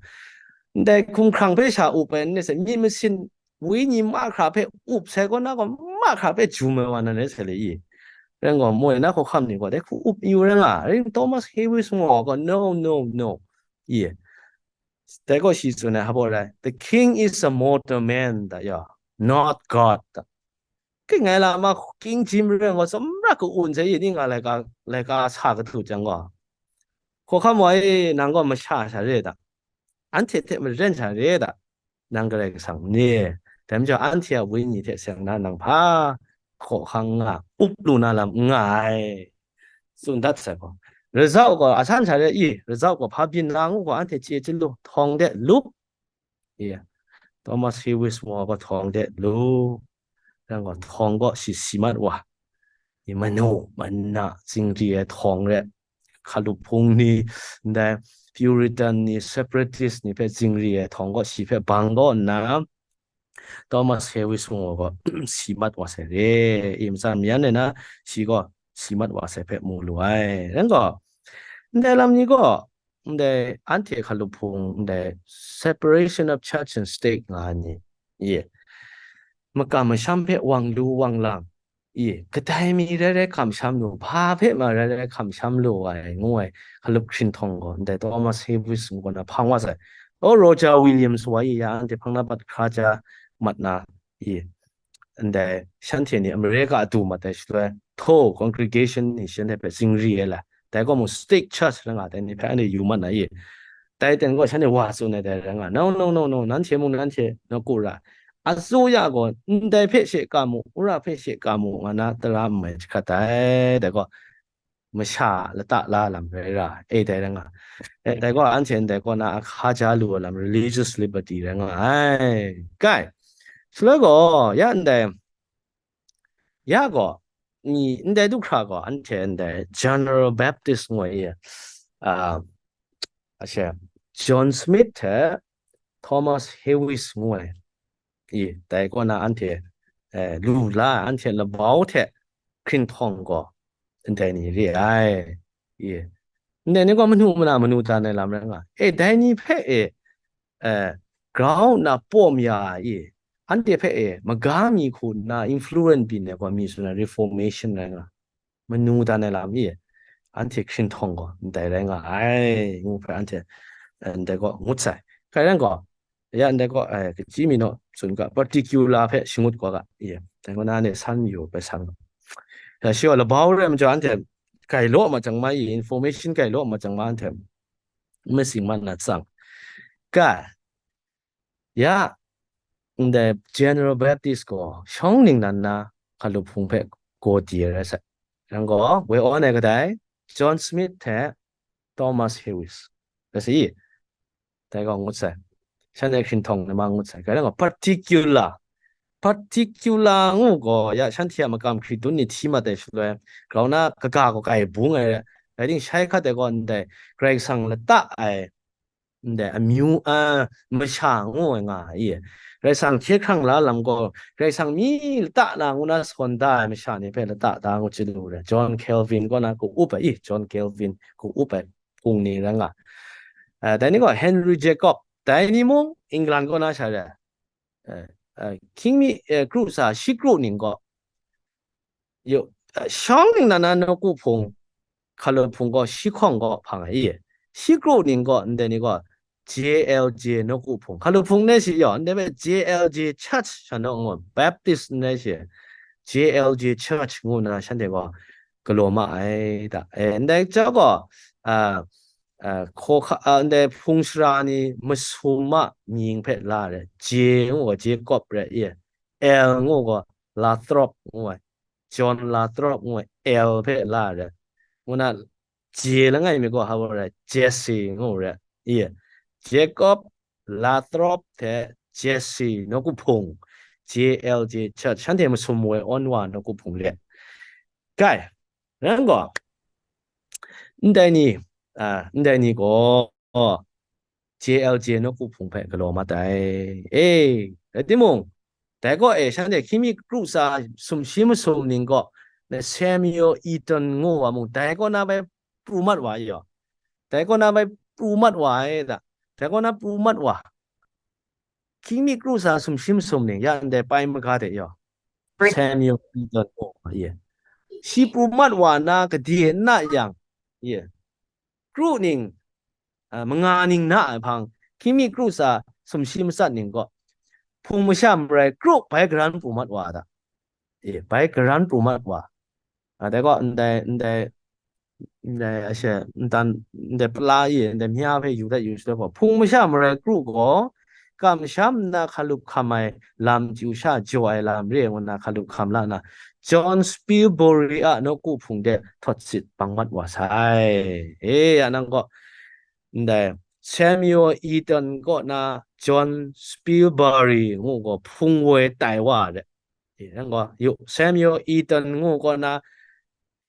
ndai hkum hkrang hpe sha up ai n re sai, myit masin wenyi mahkra hpe up sai gaw, na gaw mahkra hpe jum ai wa nan rai sai le i. Rai gaw, moi na hkawhkam ni gaw, dai hku up yu rai nga, ring Thomas Hewis ngu gaw, no, no, no, i. Dai gaw shi tsun ai hpa rai, the king is a mortal man, da ya, not God, da. King ai lam a, king jim rai gaw, tsawmra ka un sai i, ning a laika, laika sa katu jang gaw, hkawhkam wa e, nang gaw masha sha re da, anhte hte maren sha re da, nang Karai Kasang ni, dai majaw anhte a wenyi hte seng na nang hpa hkawhkang nga, up lu na lam n nga ai, tsun dat sai gaw, result gaw a san sha re i, result gaw hpa byin la ngu gaw, anhte chye chyalu, htawng de lu, i, Thomas Hewis wa gaw htawng de lu, rai gaw, htawng gaw shi si mat wa, i, manu mana zingri ai htawng re, hkalup hpung ni, ndai Puritan ni, separatist ni hpe zingri ai htawng gaw shi hpe bang kaw nna, Thomas Hewis wa gaw si mat wa sai re, i, matsan mayan e na, shi gaw si mat wa sai hpe mu lu ai. Rai gaw, ndai lam ni gaw, ndai anhte hkalup hpung, ndai separation of church and state nga ai ni, i, makam masham hpe wang lu wang lang, i, kadai mi rai rai kamsham lu, hpa hpe ma rai rai kamsham lu ai, ngu ai hkalup hkrinhtawng gaw, ndai Thomas Hewis ngu na hpang wa sai. O, Roger Williams wa i, ya anhte hpang na pat hkra ja mat na, i, ndai shanhte ni America adu mat ai shaloi, htaw congregation ni shanhte hpe zingri ai la, dai gaw mung state church rai nga, dai ni hpe anhte yu mat na i, dai ten gaw shanhte wa tsun ai dai rai nga, no, no, no, no, nanhte mung nanhte nawku ra, asuya gaw ndai hpe she ka mu, wora hpe she ka mu, nga na tara n mai jahkrat ai, dai gaw masha lata la lam rai ra, e, dai rai nga. E, dai gaw anhte ndai kaw na a hka ja lu ai lam, religious liberty rai nga ai. Kai, shaloi gaw, ya ndai, ya gaw, ni ndai du hkra gaw, anhte ndai General Baptist ngu ai, a, a she, John Smith hte Thomas Hewis ngu ai, i, dai kaw na anhte, eh, lu la, anhte labau hte hkrinhtawng gaw ndai ni re ai, i, ndai ni gaw manu mana manu dan ai lam rai nga, e, dai ni hpe e, eh, grau nna pawm ya ai, i, anhte hpe e maga mi hku nna influence byin ai gaw mi tsun ai reformation rai nga, manu dan ai lam i, anhte hkrinhtawng gaw ndai rai nga ai, ngu hpe anhte, eh, ndai gaw ngut sai. Kai rai gaw, ya ndai gaw, eh, kaji mi naw tsun ga, particular hpe shangut gaw ga, i, dai gaw na ne san mayu hpe san gaw, ya shi gaw labau rai majaw anhte gai law ma jang ma i, information gai law ma jang ma anhte masing mat na tsang. Ga, ya, ndai General Baptist gaw shawng ningnan na hkalup hpung hpe gaw di ai rai sai. Yang gaw, woi awn ai kadai, John Smith hte Thomas Hewis rai sai i, dai gaw ngut sai. Shanhte hkrinhtawng ni ma ngut sai. Kai rai gaw, particular, particular ngu gaw, ya, shanhte a makam hkridun ni hti mat ai shaloi, grau na kaga gaw kai bung ai rai, rai ting, shai hkat ai gaw ndai Karai Kasang lata ai, ndai amyu, a, masha ngu ai nga ai, Karai Kasang hkye hkrang la lam gaw, Karai Kasang mi lata na ngu na sawn da ai masha ni hpe lata da ngu chyalu ai, John Calvin kaw na ka up ai, i, John Calvin ka up ai hpung ni rai nga. Eh, dai ni gaw Henry Jacob, dai ni mung England kaw na sha rai, eh, eh, hkying mi, eh, kru sa shi kru ning gaw, yo, eh, shawng ningnan na nawku hpung, hkalup hpung gaw shi hkawng gaw hpang ai i, shi kru ning gaw ndai ni gaw J L J nawku hpung, hkalup hpung ne shi yaw, ndai hpe J L J Church sha naw ngu, Baptist n rai shi, J L J Church ngu na shanhte gaw galaw ma ai da. E, ndai chyawm gaw, a, a, hkawhka, a, ndai hpung sara ni masum a mying hpe la ai, J ngu gaw Jacob rai i, L ngu gaw Lathrop ngu ai, John Lathrop ngu ai, L hpe la ai, ngu na, J langai mi gaw hpa rai, Jesse ngu rai, i, Jacob, Lathrop hte Jesse nawku hpung, J L J Church, shanhte masum woi awn wa nawku hpung re. Kai, rai gaw, ndai ni, a, ndai ni gaw, J L J nawku hpung hpe galaw mat ai. E, rai timung, dai gaw e, shanhte hkying mi kru sa sumshi masum ning gaw, na Samuel Eaton ngu wa mung, dai kaw na bai pru mat wa ai yaw. Dai kaw na bai pru mat wa ai da. Dai kaw na pru mat wa. hkying mi kru tsa sumshi masum ning, ya ndai pai maga de yaw. Samuel Eaton gaw, ye. Shi pru mat wa na gade n na yang, ye. Kru ning, a, manga ning na ai hpang, hkying mi kru tsa sumshi matsat ning gaw, hpung masha marai kru bai karan pru mat wa da. E, bai karan pru mat wa. A, dai gaw, ndai, ndai, ndai, a she, ntan, ndai pala e, ndai mya hpe yu dat yu shi gaw, hpung masha marai kru gaw, kamsham nna hkalup hkam ai lam chyu sha jaw ai lam re ngu nna hkalup hkam la nna, John Spilberry a nawku hpung de htawt sit bang mat wa sai. E, ya nang gaw, ndai, Samuel Eaton kaw na John Spilberry ngu gaw hpung woi tai wa de. E, nang gaw, yu, Samuel Eaton ngu kaw na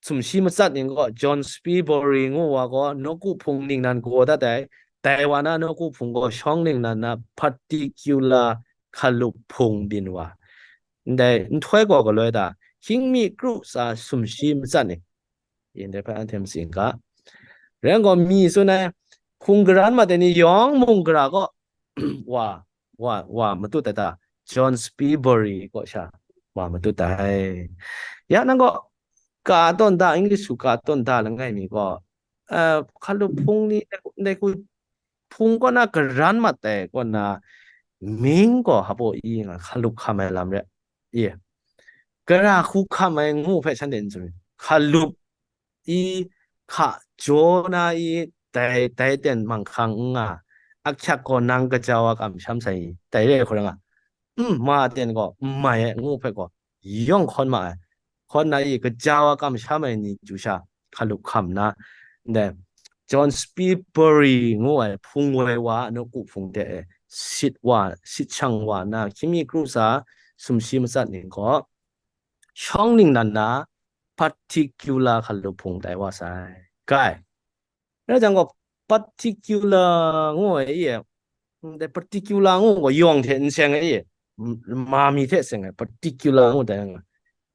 sumshi matsat ning gaw, John Spilberry ngu wa gaw, nawku hpung ningnan gaw dat ai, dai wa na nawku hpung gaw, shawng ningnan na particular hkalup hpung byin wa. Ndai nhtoi gaw galoi da, hkying mi kru tsa sumshi matsat ning, ndai hpe anhte matsing ga. Rai gaw, mi tsun ai, hkung garan mat ai ni yawng mung gara gaw, wa, wa, wa matut ai ta, John Spilberry kaw sha, wa matut ai. Ya nang gaw, ka tawn da, English su ka tawn da langai mi gaw, eh, hkalup hpung ni, ndai hku hpung kaw na garan mat ai kaw na, ming gaw hpaw i nga hkalup hkam ai lam re. Ye. Gara hku hkam ai ngu hpe shanhte n tsun, hkalup i hka jaw na i dai, dai ten manghkang n nga, ahkyak gaw nang kaja wa kamsham sai i, dai re hkoi nga, n ma ten gaw n mai ai ngu hpe gaw yawng hkawn ma ai. Hkawn na i kaja wa kamsham ai ni chyu sha hkalup hkam na, ndai John Spilberry ngu ai hpung woi wa a nawku hpung de e sit wa, sit shang wa na, hkying mi kru tsa sumshi matsat ning gaw, shawng ningnan na particular hkalup hpung tai wa sai. Kai. Rai jang gaw, particular ngu ai e, ndai particular ngu gaw yawng hte n seng ai e, m-, ma mi hte seng ai, particular ngu tai nga,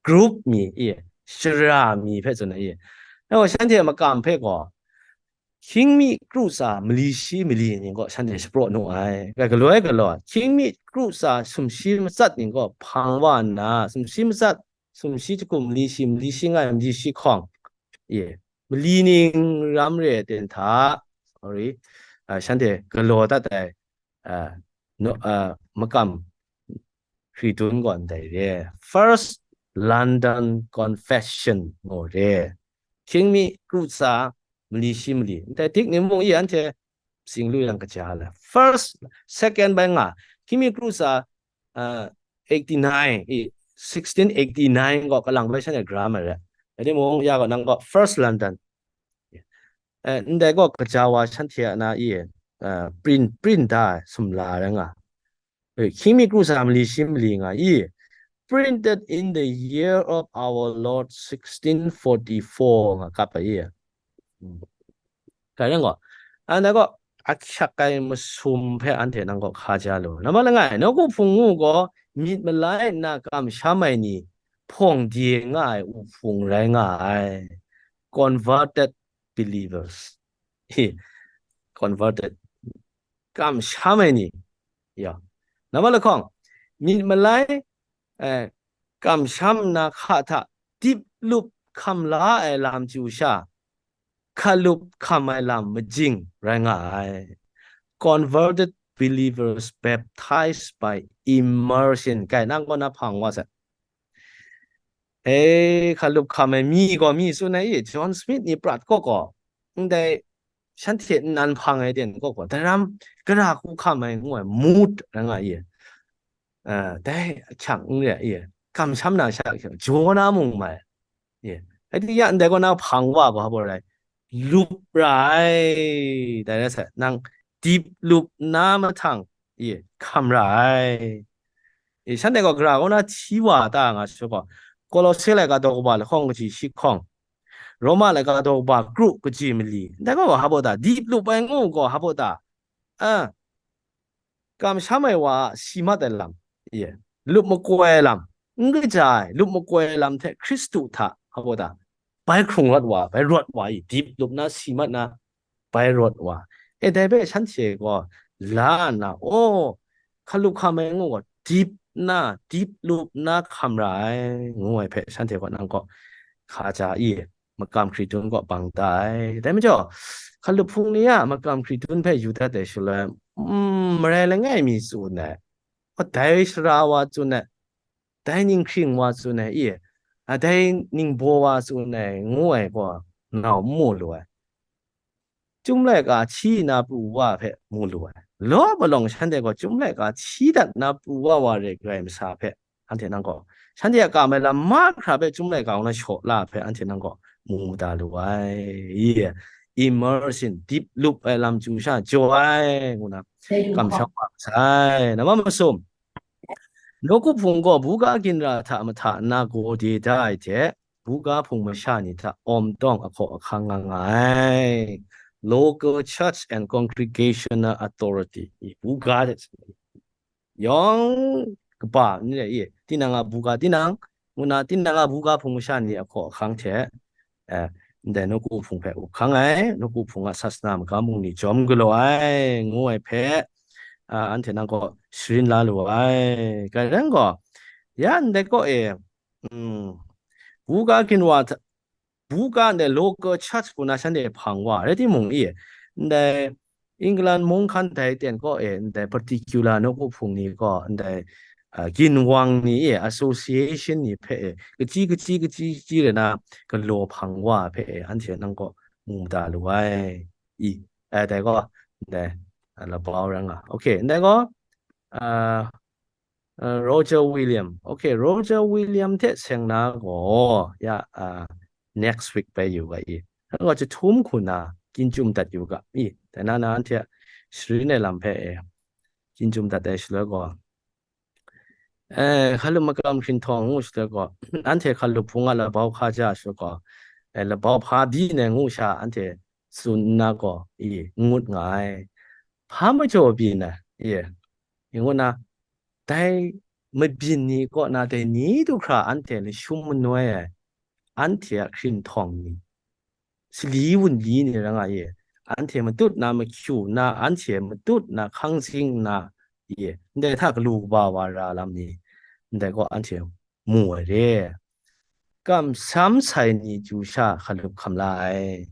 group mi e, shara mi hpe tsun ai e. Rai gaw, shanhte makam hpe gaw, hkying mi kru tsa mali shi mali ning gaw shanhte shapraw nu ai. Kai, galoi galaw, hkying mi kru tsa sumshi matsat ning gaw hpang wa nna, sumshi matsat, sumshi jahku mali shi, mali shi ngai, mali shi hkawng, e, mali ning ram re ai ten hta, sorry, a, shanhte galaw dat ai, a, no, a, makam hkri dun gaw ndai re. First London Confession ngu re. Hkying mi kru tsa mali shi mali. Ndai dik ni mung i anhte sing lu yang kaja le. First, second bai nga. Hkying mi kru tsa, uh, eighty-nine, i, sixteen eighty-nine gaw kalang bai shanhte gra ai re. Rai timung, ya gaw nang gaw First London. Eh, ndai gaw kaja wa shanhte a na i, uh, print, print da ai sumla rai nga. Eh, hkying mi kru tsa mali shi mali nga i, printed in the year of our Lord sixteen forty-four nga kap ai i. Hmm. Kai rai gaw, anhte gaw ahkyak ai masum hpe anhte nang gaw hka ja lu. Nambat langai, nawku hpung ngu gaw myit malai nna kamsham ai ni hpawng de nga ai u hpung rai nga ai. Converted believers. He, converted. Kamsham ai ni. Ya. Nambat lahkawng, myit malai, eh, kamsham na hka hta dip lup hkam la ai lam chyu sha, hkalup hkam ai lam majing rai nga ai. Converted believers baptized by immersion. Kai, nang gaw na hpang wa sai. E, hkalup hkam ai mi gaw mi tsun ai i, John Smith ni prat gaw gaw, ndai shanhte nnan hpang ai ten gaw gaw, daram gara hku hkam ai ngu ai, mut rai nga i, a, dai ahkyang n re i, kamsham na sha, jaw na mung mai. Ye. Rai di ya ndai gaw na hpang wa gaw hpa rai, lup ra ai, dai rai sai, nang dip lup na mahtang, ye, hkam ra ai. E, shanhte gaw gara kaw na hti wa ta nga sha gaw, Kolose laika daw kaba lahkawng kaji shi hkawng, Roma laika daw kaba kru kaji mali, ndai gaw hpa ta, dip lup ai ngu gaw hpa ta, a, kamsham ai wa a si mat ai lam, ye, lup makoi ai lam, n kaja ai lup makoi ai lam hte Hkristu hta, hpa ta, bai hkrung rawt wa, bai rawt wa i, dip lup na si mat na, bai rawt wa. E, dai hpe shanhte gaw la nna, aw, hkalup hkam ai ngu gaw, dip nna, dip lup nna hkam ra ai, ngu ai hpe shanhte gaw nang gaw hka ja i, makam hkritun gaw bang da ai. Dai majaw, hkalup hpung ni a makam hkritun hpe yu dat ai shaloi, mm, marai langai mi tsun ai, dai sara wa tsun ai, dai ninghkring wa tsun ai, i, a, dai ningbaw wa tsun ai, ngu ai gaw, nau n mu lu ai. Chyum laika hti na pru wa hpe mu lu ai. Law palawng shanhte gaw chyum laika hti dat na pru wa wa re Karai masa hpe, anhte nang gaw, shanhte a kam ai lam mahkra hpe chyum laika hkawng na shaw la hpe, anhte nang gaw mu mada lu ai. I, immersion, dip lup ai lam chyu sha jaw ai, ngu na kamsham wa sai. Nama masum, nawku hpung gaw buga ginra hta mahta nna gaw de da ai hte, buga hpung masha ni hta awm tawng ahkaw ahkang nga nga ai. Local church and congregational authority, i, buga hte yawng kaba ni le, i, tinang a buga, tinang ngu na, tinang a buga hpung masha ni ahkaw ahkang hte, eh, ndai nawku hpung hpe up hkang ai, nawku hpung a sasana magam bungli jawm galaw ai, ngu ai hpe, ah, anhte nang gaw sharin la lu ai. Karai rai gaw, ya ndai kaw e, mm, buga ginra hta, buga ndai local church hku na shanhte hpang wa, rai timung, i, ndai England mung hkan dai ten kaw e, ndai particular nawku hpung ni gaw, ndai, ah, ginwang ni e, association ni hpe e, kachyi, kachyi, kachyi, kachyi re na galaw hpang wa hpe e, anhte nang gaw mu mada lu ai. I, eh, dai gaw, ndai, ah, labau rai nga. Okay, ndai gaw, ah, ah, Roger William. Okay, Roger William hte seng na gaw, ya, ah, next week bai yu ga i. Nang gaw chyahtum hku na, ginchum dat yu ga i. Dai na na anhte a sharin ai lam hpe e, ginchum dat ai shaloi gaw, eh, hkalup makam hkrinhtawng ngu shaloi gaw, anhte hkalup hpung a labau hka ja shaloi gaw, eh, labau hpa byin ai ngu sha anhte tsun nna gaw, i, n ngut nga ai. Hpa majaw byin ai, i, i ngu na, dai mabyin ni kaw na dai ni du hkra anhte lashum manoi ai, anhte a hkrinhtawng ni, sali wunli ni rai nga i, anhte matut na mahkyu na, anhte matut na hkang zing na, i, ndai hta galu kaba wa ra lam ni, ndai gaw anhte mu ai re. Kamsham sai ni chyu sha hkalup hkam la ai.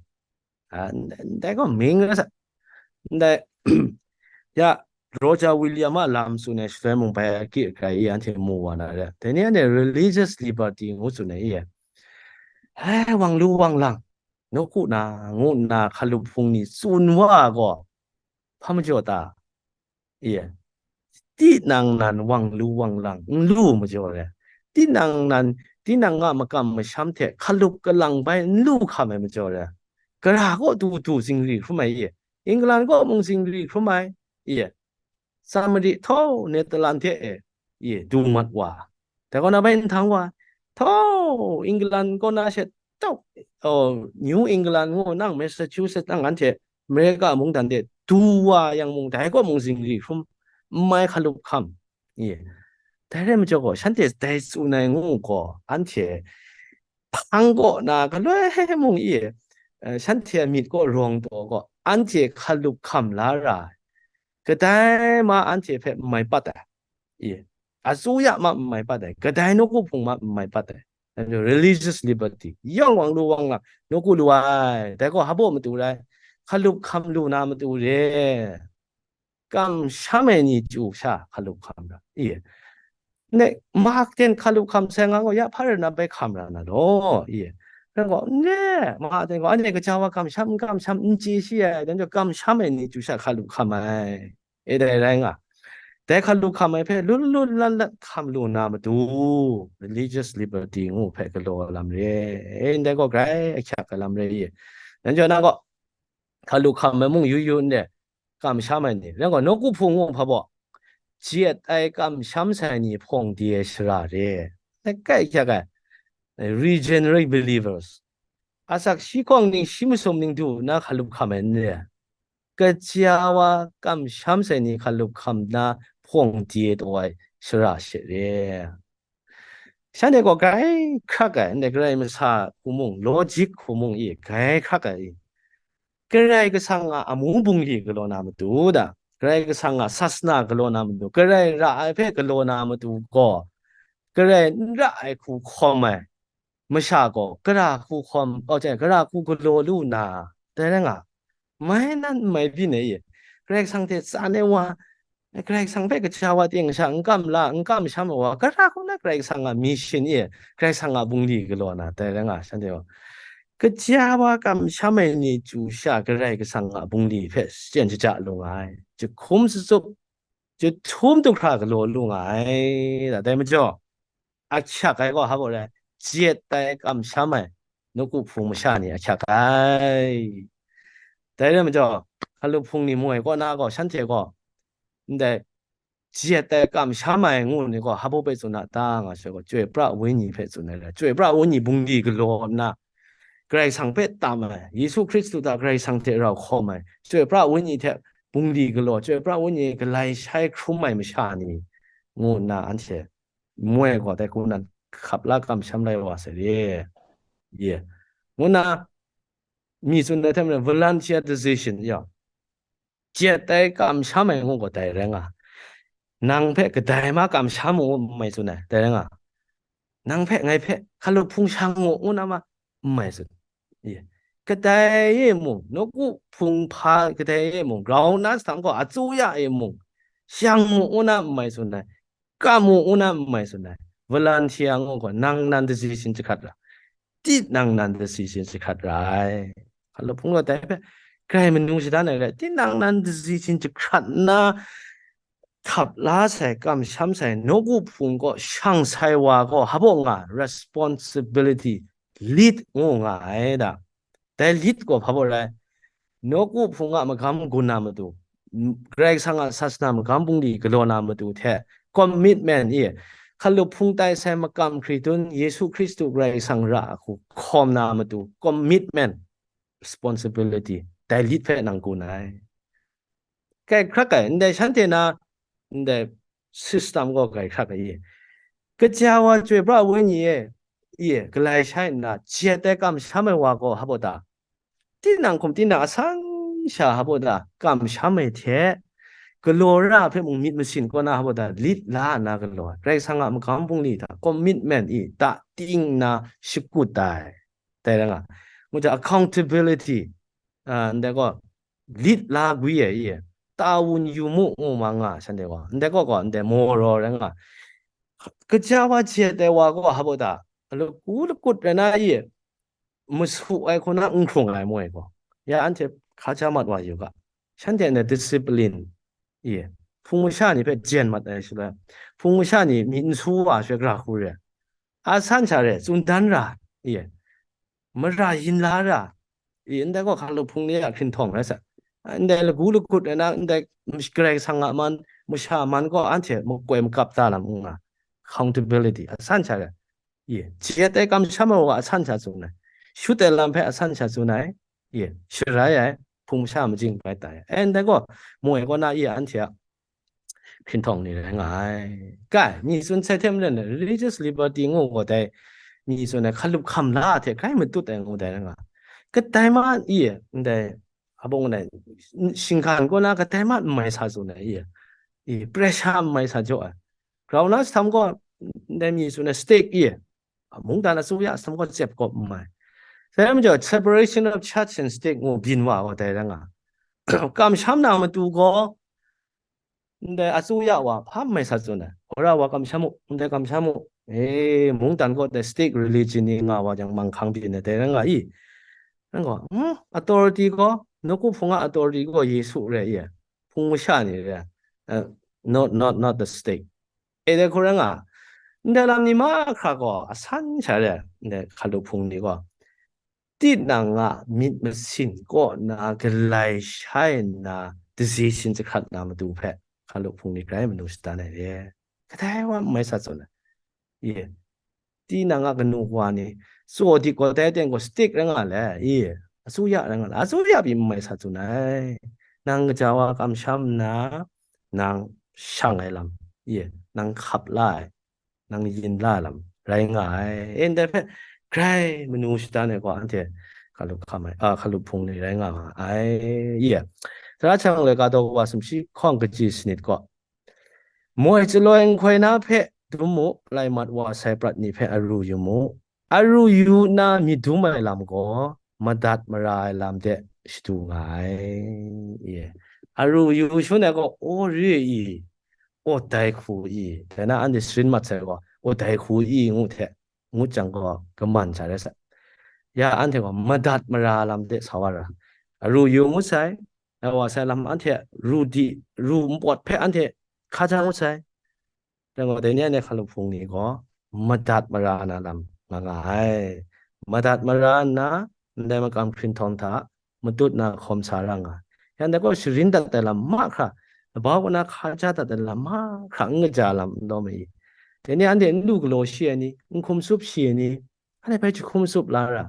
A, ndai gaw ming rasa, ndai, ya, Roger William a lam tsun ai shaloi mung bai akyi agrai i anhte mu wa na re. Dai ni anhte religious liberty ngu tsun ai i. Ai, wang lu wang lang, nawku na, ngu nna hkalup hpung ni tsun wa gaw, hpa majaw ta? Ye. Tinang nan wang lu wang lang n lu majaw re. Tinang nan, tinang a makam masham hte hkalup kalang bai n lu hkam ai majaw re. Gara kaw du du zingri hkrum ai ye. England kaw mung zingri hkrum ai ye. Samari htau Netherlands hte e ye du mat wa. Dai kaw na bai nhtang wa, htau England kaw na she tau, oh, New England ngu nang Massachusetts nang anhte America mungdan de du wa yang mung dai kaw mung zingri hkrum n mai hkalup hkam. Ye. Dai rai majaw gaw, shanhte dai tsun ai ngu gaw, anhte hpang kaw na galoi mung ye, eh, shanhte a myit kaw rawng taw gaw, anhte hkalup hkam la ra ai. Kadai ma anhte hpe n mai pat ai. Ye. Asuya ma n mai pat ai. Kadai nawku hpung ma n mai pat ai. Religious liberty. Yawng wang lu wang lang, nawku lu ai. Dai gaw hpa baw matu rai? Hkalup hkam lu na matu re. Kamsham ai ni chyu sha hkalup hkam ra. Ye. Ne, Mark ten hkalup hkam sai nga gaw, ya hpa rai na bai hkam ra na law. Ye. Rai gaw, ne, Mark ten gaw, anhte kaja wa kamsham, n kamsham, n chye shi ai, dan jaw kamsham ai ni chyu sha hkalup hkam ai. E dai rai nga. Dai hkalup hkam ai hpe lun lun lat lat hkam lu na matu, religious liberty ngu hpe galaw lam re. E ndai gaw grai ahkyak ai lam re ye. Nan jaw na gaw, hkalup hkam ai mung yu yu n de, kamsham ai ni. Rai gaw, nawku hpung ngu hpa baw, jet ai kamsham sai ni hpawng de ai shara re. Dai grai ahkyak ai, regenerate believers. Asak shi hkawng ning, shi masum ning du nna hkalup hkam ai n re. Kaja wa kamsham sai ni hkalup hkam nna hpawng de taw ai shara she re. Shanhte gaw grai hkrak ai, ndai Karai masa hku mung, logic hku mung i grai hkrak ai. Karai Kasang a amu bungli galaw na matu da, Karai Kasang a sasana galaw na matu, Karai ra ai hpe galaw na matu gaw, Karai n ra ai hku hkawm ai masha gaw, gara hku hkawm, oh, jai, gara hku galaw lu na, dai rai nga, mai nan n mai byin ai, Karai Kasang hte tsan ai wa, Karai Kasang hpe kaja wa ting sha n kam la, n kamsham ai wa, gara hku na Karai Kasang a mission e, Karai Kasang a bungli galaw na, dai rai nga, shanhte gaw, kaja wa kamsham ai ni chyu sha Karai Kasang a bungli hpe shachyen shaja lu nga ai, jahkum shatsup, jahtum du hkra galaw lu nga ai, da, dai majaw, ahkyak ai gaw hpa baw rai, jet ai kamsham ai nawku hpung masha ni ahkyak ai. Dai rai majaw, hkalup hpung ni mu ai kaw na gaw, shanhte gaw, ndai, jet ai kamsham ai ngu ni gaw, hpa baw bai tsun a ta nga sai gaw, Chyoi pra Wenyi hpe tsun ai rai. Chyoi pra Wenyi bungli galaw nna, Karai Kasang hpe tam ai, Yesu Hkristu hta Karai Kasang hte rau hkawm ai, Chyoi pra Wenyi hte bungli galaw, Chyoi pra Wenyi galai shai hkrum ai masha ni, ngu nna anhte mu ai gaw, dai hku nan hkap la kamsham lai wa sai re. Ye. Ngu nna, mi tsun ai hte maren volunteer decision, ya. Jet ai kamsham ai ngu gaw dai rai nga. Nang hpe kadai ma kamsham u, n mai tsun ai, dai rai nga. Nang hpe, ngai hpe, hkalup hpung shang u, ngu na ma, n mai tsun. Ye. Kadai e mung, nawku hpung hpa kadai e mung, grau na shtang gaw, atsuya e mung, shang mu, ngu na n mai tsun ai, kam mu, ngu na n mai tsun ai, volunteer ngu gaw, nang nan decision jahkrat ra, tinang nan decision jahkrat ra ai. Hkalup hpung gaw dai hpe, grai manu shadan ai rai, tinang nan decision jahkrat nna, hkap la sai, kamsham sai, nawku hpung gaw shang sai wa gaw, hpa baw nga, responsibility, lead ngu nga ai da. Dai lead gaw hpa baw rai, nawku hpung a magam gun na matu, m-, Karai Kasang a sasana magam bungli galaw na matu hte, commitment e, hkalup hpung tai sai makam hkritun Yesu Hkristu Karai Kasang ra a hku hkawm na matu, commitment, responsibility, dai lead hpe nang gun ai. Grai hkrak ai, ndai shanhte na, ndai system gaw grai hkrak ai. Kaja wa Chyoi pra Wenyi e, e, galai shai nna, jet ai kamsham ai wa gaw hpa baw ta, tinang hkum tinang asan sha hpa baw ta, kamsham ai hte, galaw ra hpe mung myit masin kaw na hpa baw ta, lit la nna galaw ai. Karai Kasang a magam bungli hta, commitment e, ta ting nna shakut ai. Dai rai nga. Ngu jang accountability, a, ndai gaw, lit la gwi ai, i, ta wun yu mu, ngu ma nga, shanhte gaw. Ndai gaw gaw, ndai maw raw rai nga. Kaja wa jet ai wa gaw, hpa baw ta, lagu lakut rai na, i, masu ai hku na n hkrung ai mu ai gaw. Ya anhte hkaja mat wa yu ga. Shanhte ndai discipline, i, hpung masha ni hpe jen mat ai shaloi, hpung masha ni myit n su wa shaloi, gara hku re ai. Asan sha re, tsun dan ra, i, mara yin la ra, i, ndai gaw hkalup hpung ni a hkrinhtawng rai sa. Ndai lagu lakut rai na, ndai Karai Kasang a man, masha man gaw anhte makoi makap da lam n nga. Accountability, asan sha re. I, jet ai kamsham ai wa asan sha tsun ai. Shut ai lam hpe asan sha tsun ai. I, sharai ai, hpung masha majing bai tai ai. E, ndai gaw, moi gaw na i anhte a hkrinhtawng ni rai nga ai. Kai, mi tsun sai hte maren, religious liberty ngu gaw dai, mi tsun ai hkalup hkam la hte grai matut ai ngu dai rai nga. Kadai ma i, ndai, abung ndai, shinggan kaw na kadai ma n mai sa tsun ai i, i, pressure n mai sa jaw ai. Grau na sahtam gaw, ndai mi tsun ai stake i, mungdan asuya sahtam gaw cep kawp n mai. Sai majaw, separation of church and state ngu byin wa gaw dai rai nga. Kamsham na matu gaw, ndai asuya wa hpa mai sa tsun ai. Wora wa kamsham u, ndai kamsham u. E, mungdan gaw dai state religion ni nga wa jang manghkang byin ai dai rai nga i. Nang gaw, hmm, authority gaw, nawku hpung a authority gaw Yesu re i. Hpung masha ni re. Uh, not, not, not the state. E dai hku rai nga, ndai lam ni mahkra gaw asan sha re, ndai hkalup hpung ni gaw, tinang a myit masin kaw na galai shai nna decision jahkrat na matu hpe hkalup hpung ni grai manu shadan ai re. Kadai wa n mai sa tsun ai. Ye. Tinang a kanu wa ni, tsaw dik gaw dai teng gaw stick rai nga le, i, asuya rai nga le, asuya pyi n mai sa tsun ai. Nang kaja wa kamsham nna, nang shang ai lam, i, nang hkap la ai, nang yin la ai lam rai nga ai. E, ndai hpe grai manu shadan ai gaw anhte hkalup hkam ai, a, hkalup hpung ni rai nga ma ai, i, Tara hkyang laika daw wa sumshi hkawng kaji sanit gaw, moi chyaloi nhtoi na hpe dum mu, lai mat wa sai prat ni hpe aru yu mu. Aru yu nna myit dum ai lam gaw madat mara ai lam de shadu nga ai. Aru yu shanhte gaw, o, re i, o, dai hku i, dai na anhte sharin mat sai gaw, o, dai hku i, ngu hte, ngut jang gaw, kaman sha rai sai. Ya anhte gaw madat mara lam de sa wa ra, aru yu ngut sai, dai wa sai lam anhte ru di, ru npawt hpe anhte hka ja ngut sai. Dai gaw, dai ni anhte hkalup hpung ni gaw madat mara na lam nga nga ai. Madat mara nna, ndai makam hkrinhtawng hta matut na hkawm sa ra nga ai. Yang dai gaw sharin dat ai lam mahkra, labau kaw na hka ja dat ai lam mahkra n kaja lam n lawm ai i? Dai ni anhte n lu galaw shi ai ni, n hkum tsup shi ai ni, anhte bai jahkum tsup la ra.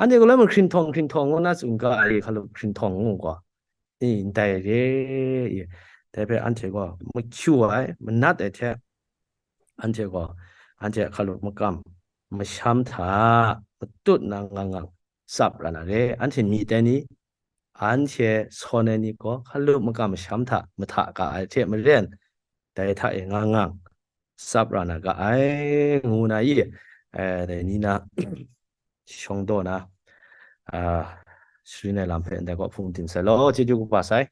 Anhte galoi mahkrinhtawng hkrinhtawng ngu na tsun ga ai, hkalup hkrinhtawng ngu gaw, i, ndai re i. Dai hpe anhte gaw mahkyu ai, manat ai hte, anhte gaw, anhte a hkalup makam masham hta matut na ngang ngang tsap ra na re. Anhte myit ai ni, anhte sawn ai ni gaw hkalup makam masham hta mahta ga ai hte maren, dai hta e ngang ngang tsap ra na ga ai, ngu na i, eh, dai ni na shawng daw na, ah, sharin ai lam hpe ndai gaw hpung din sai law, chyeju kaba sai.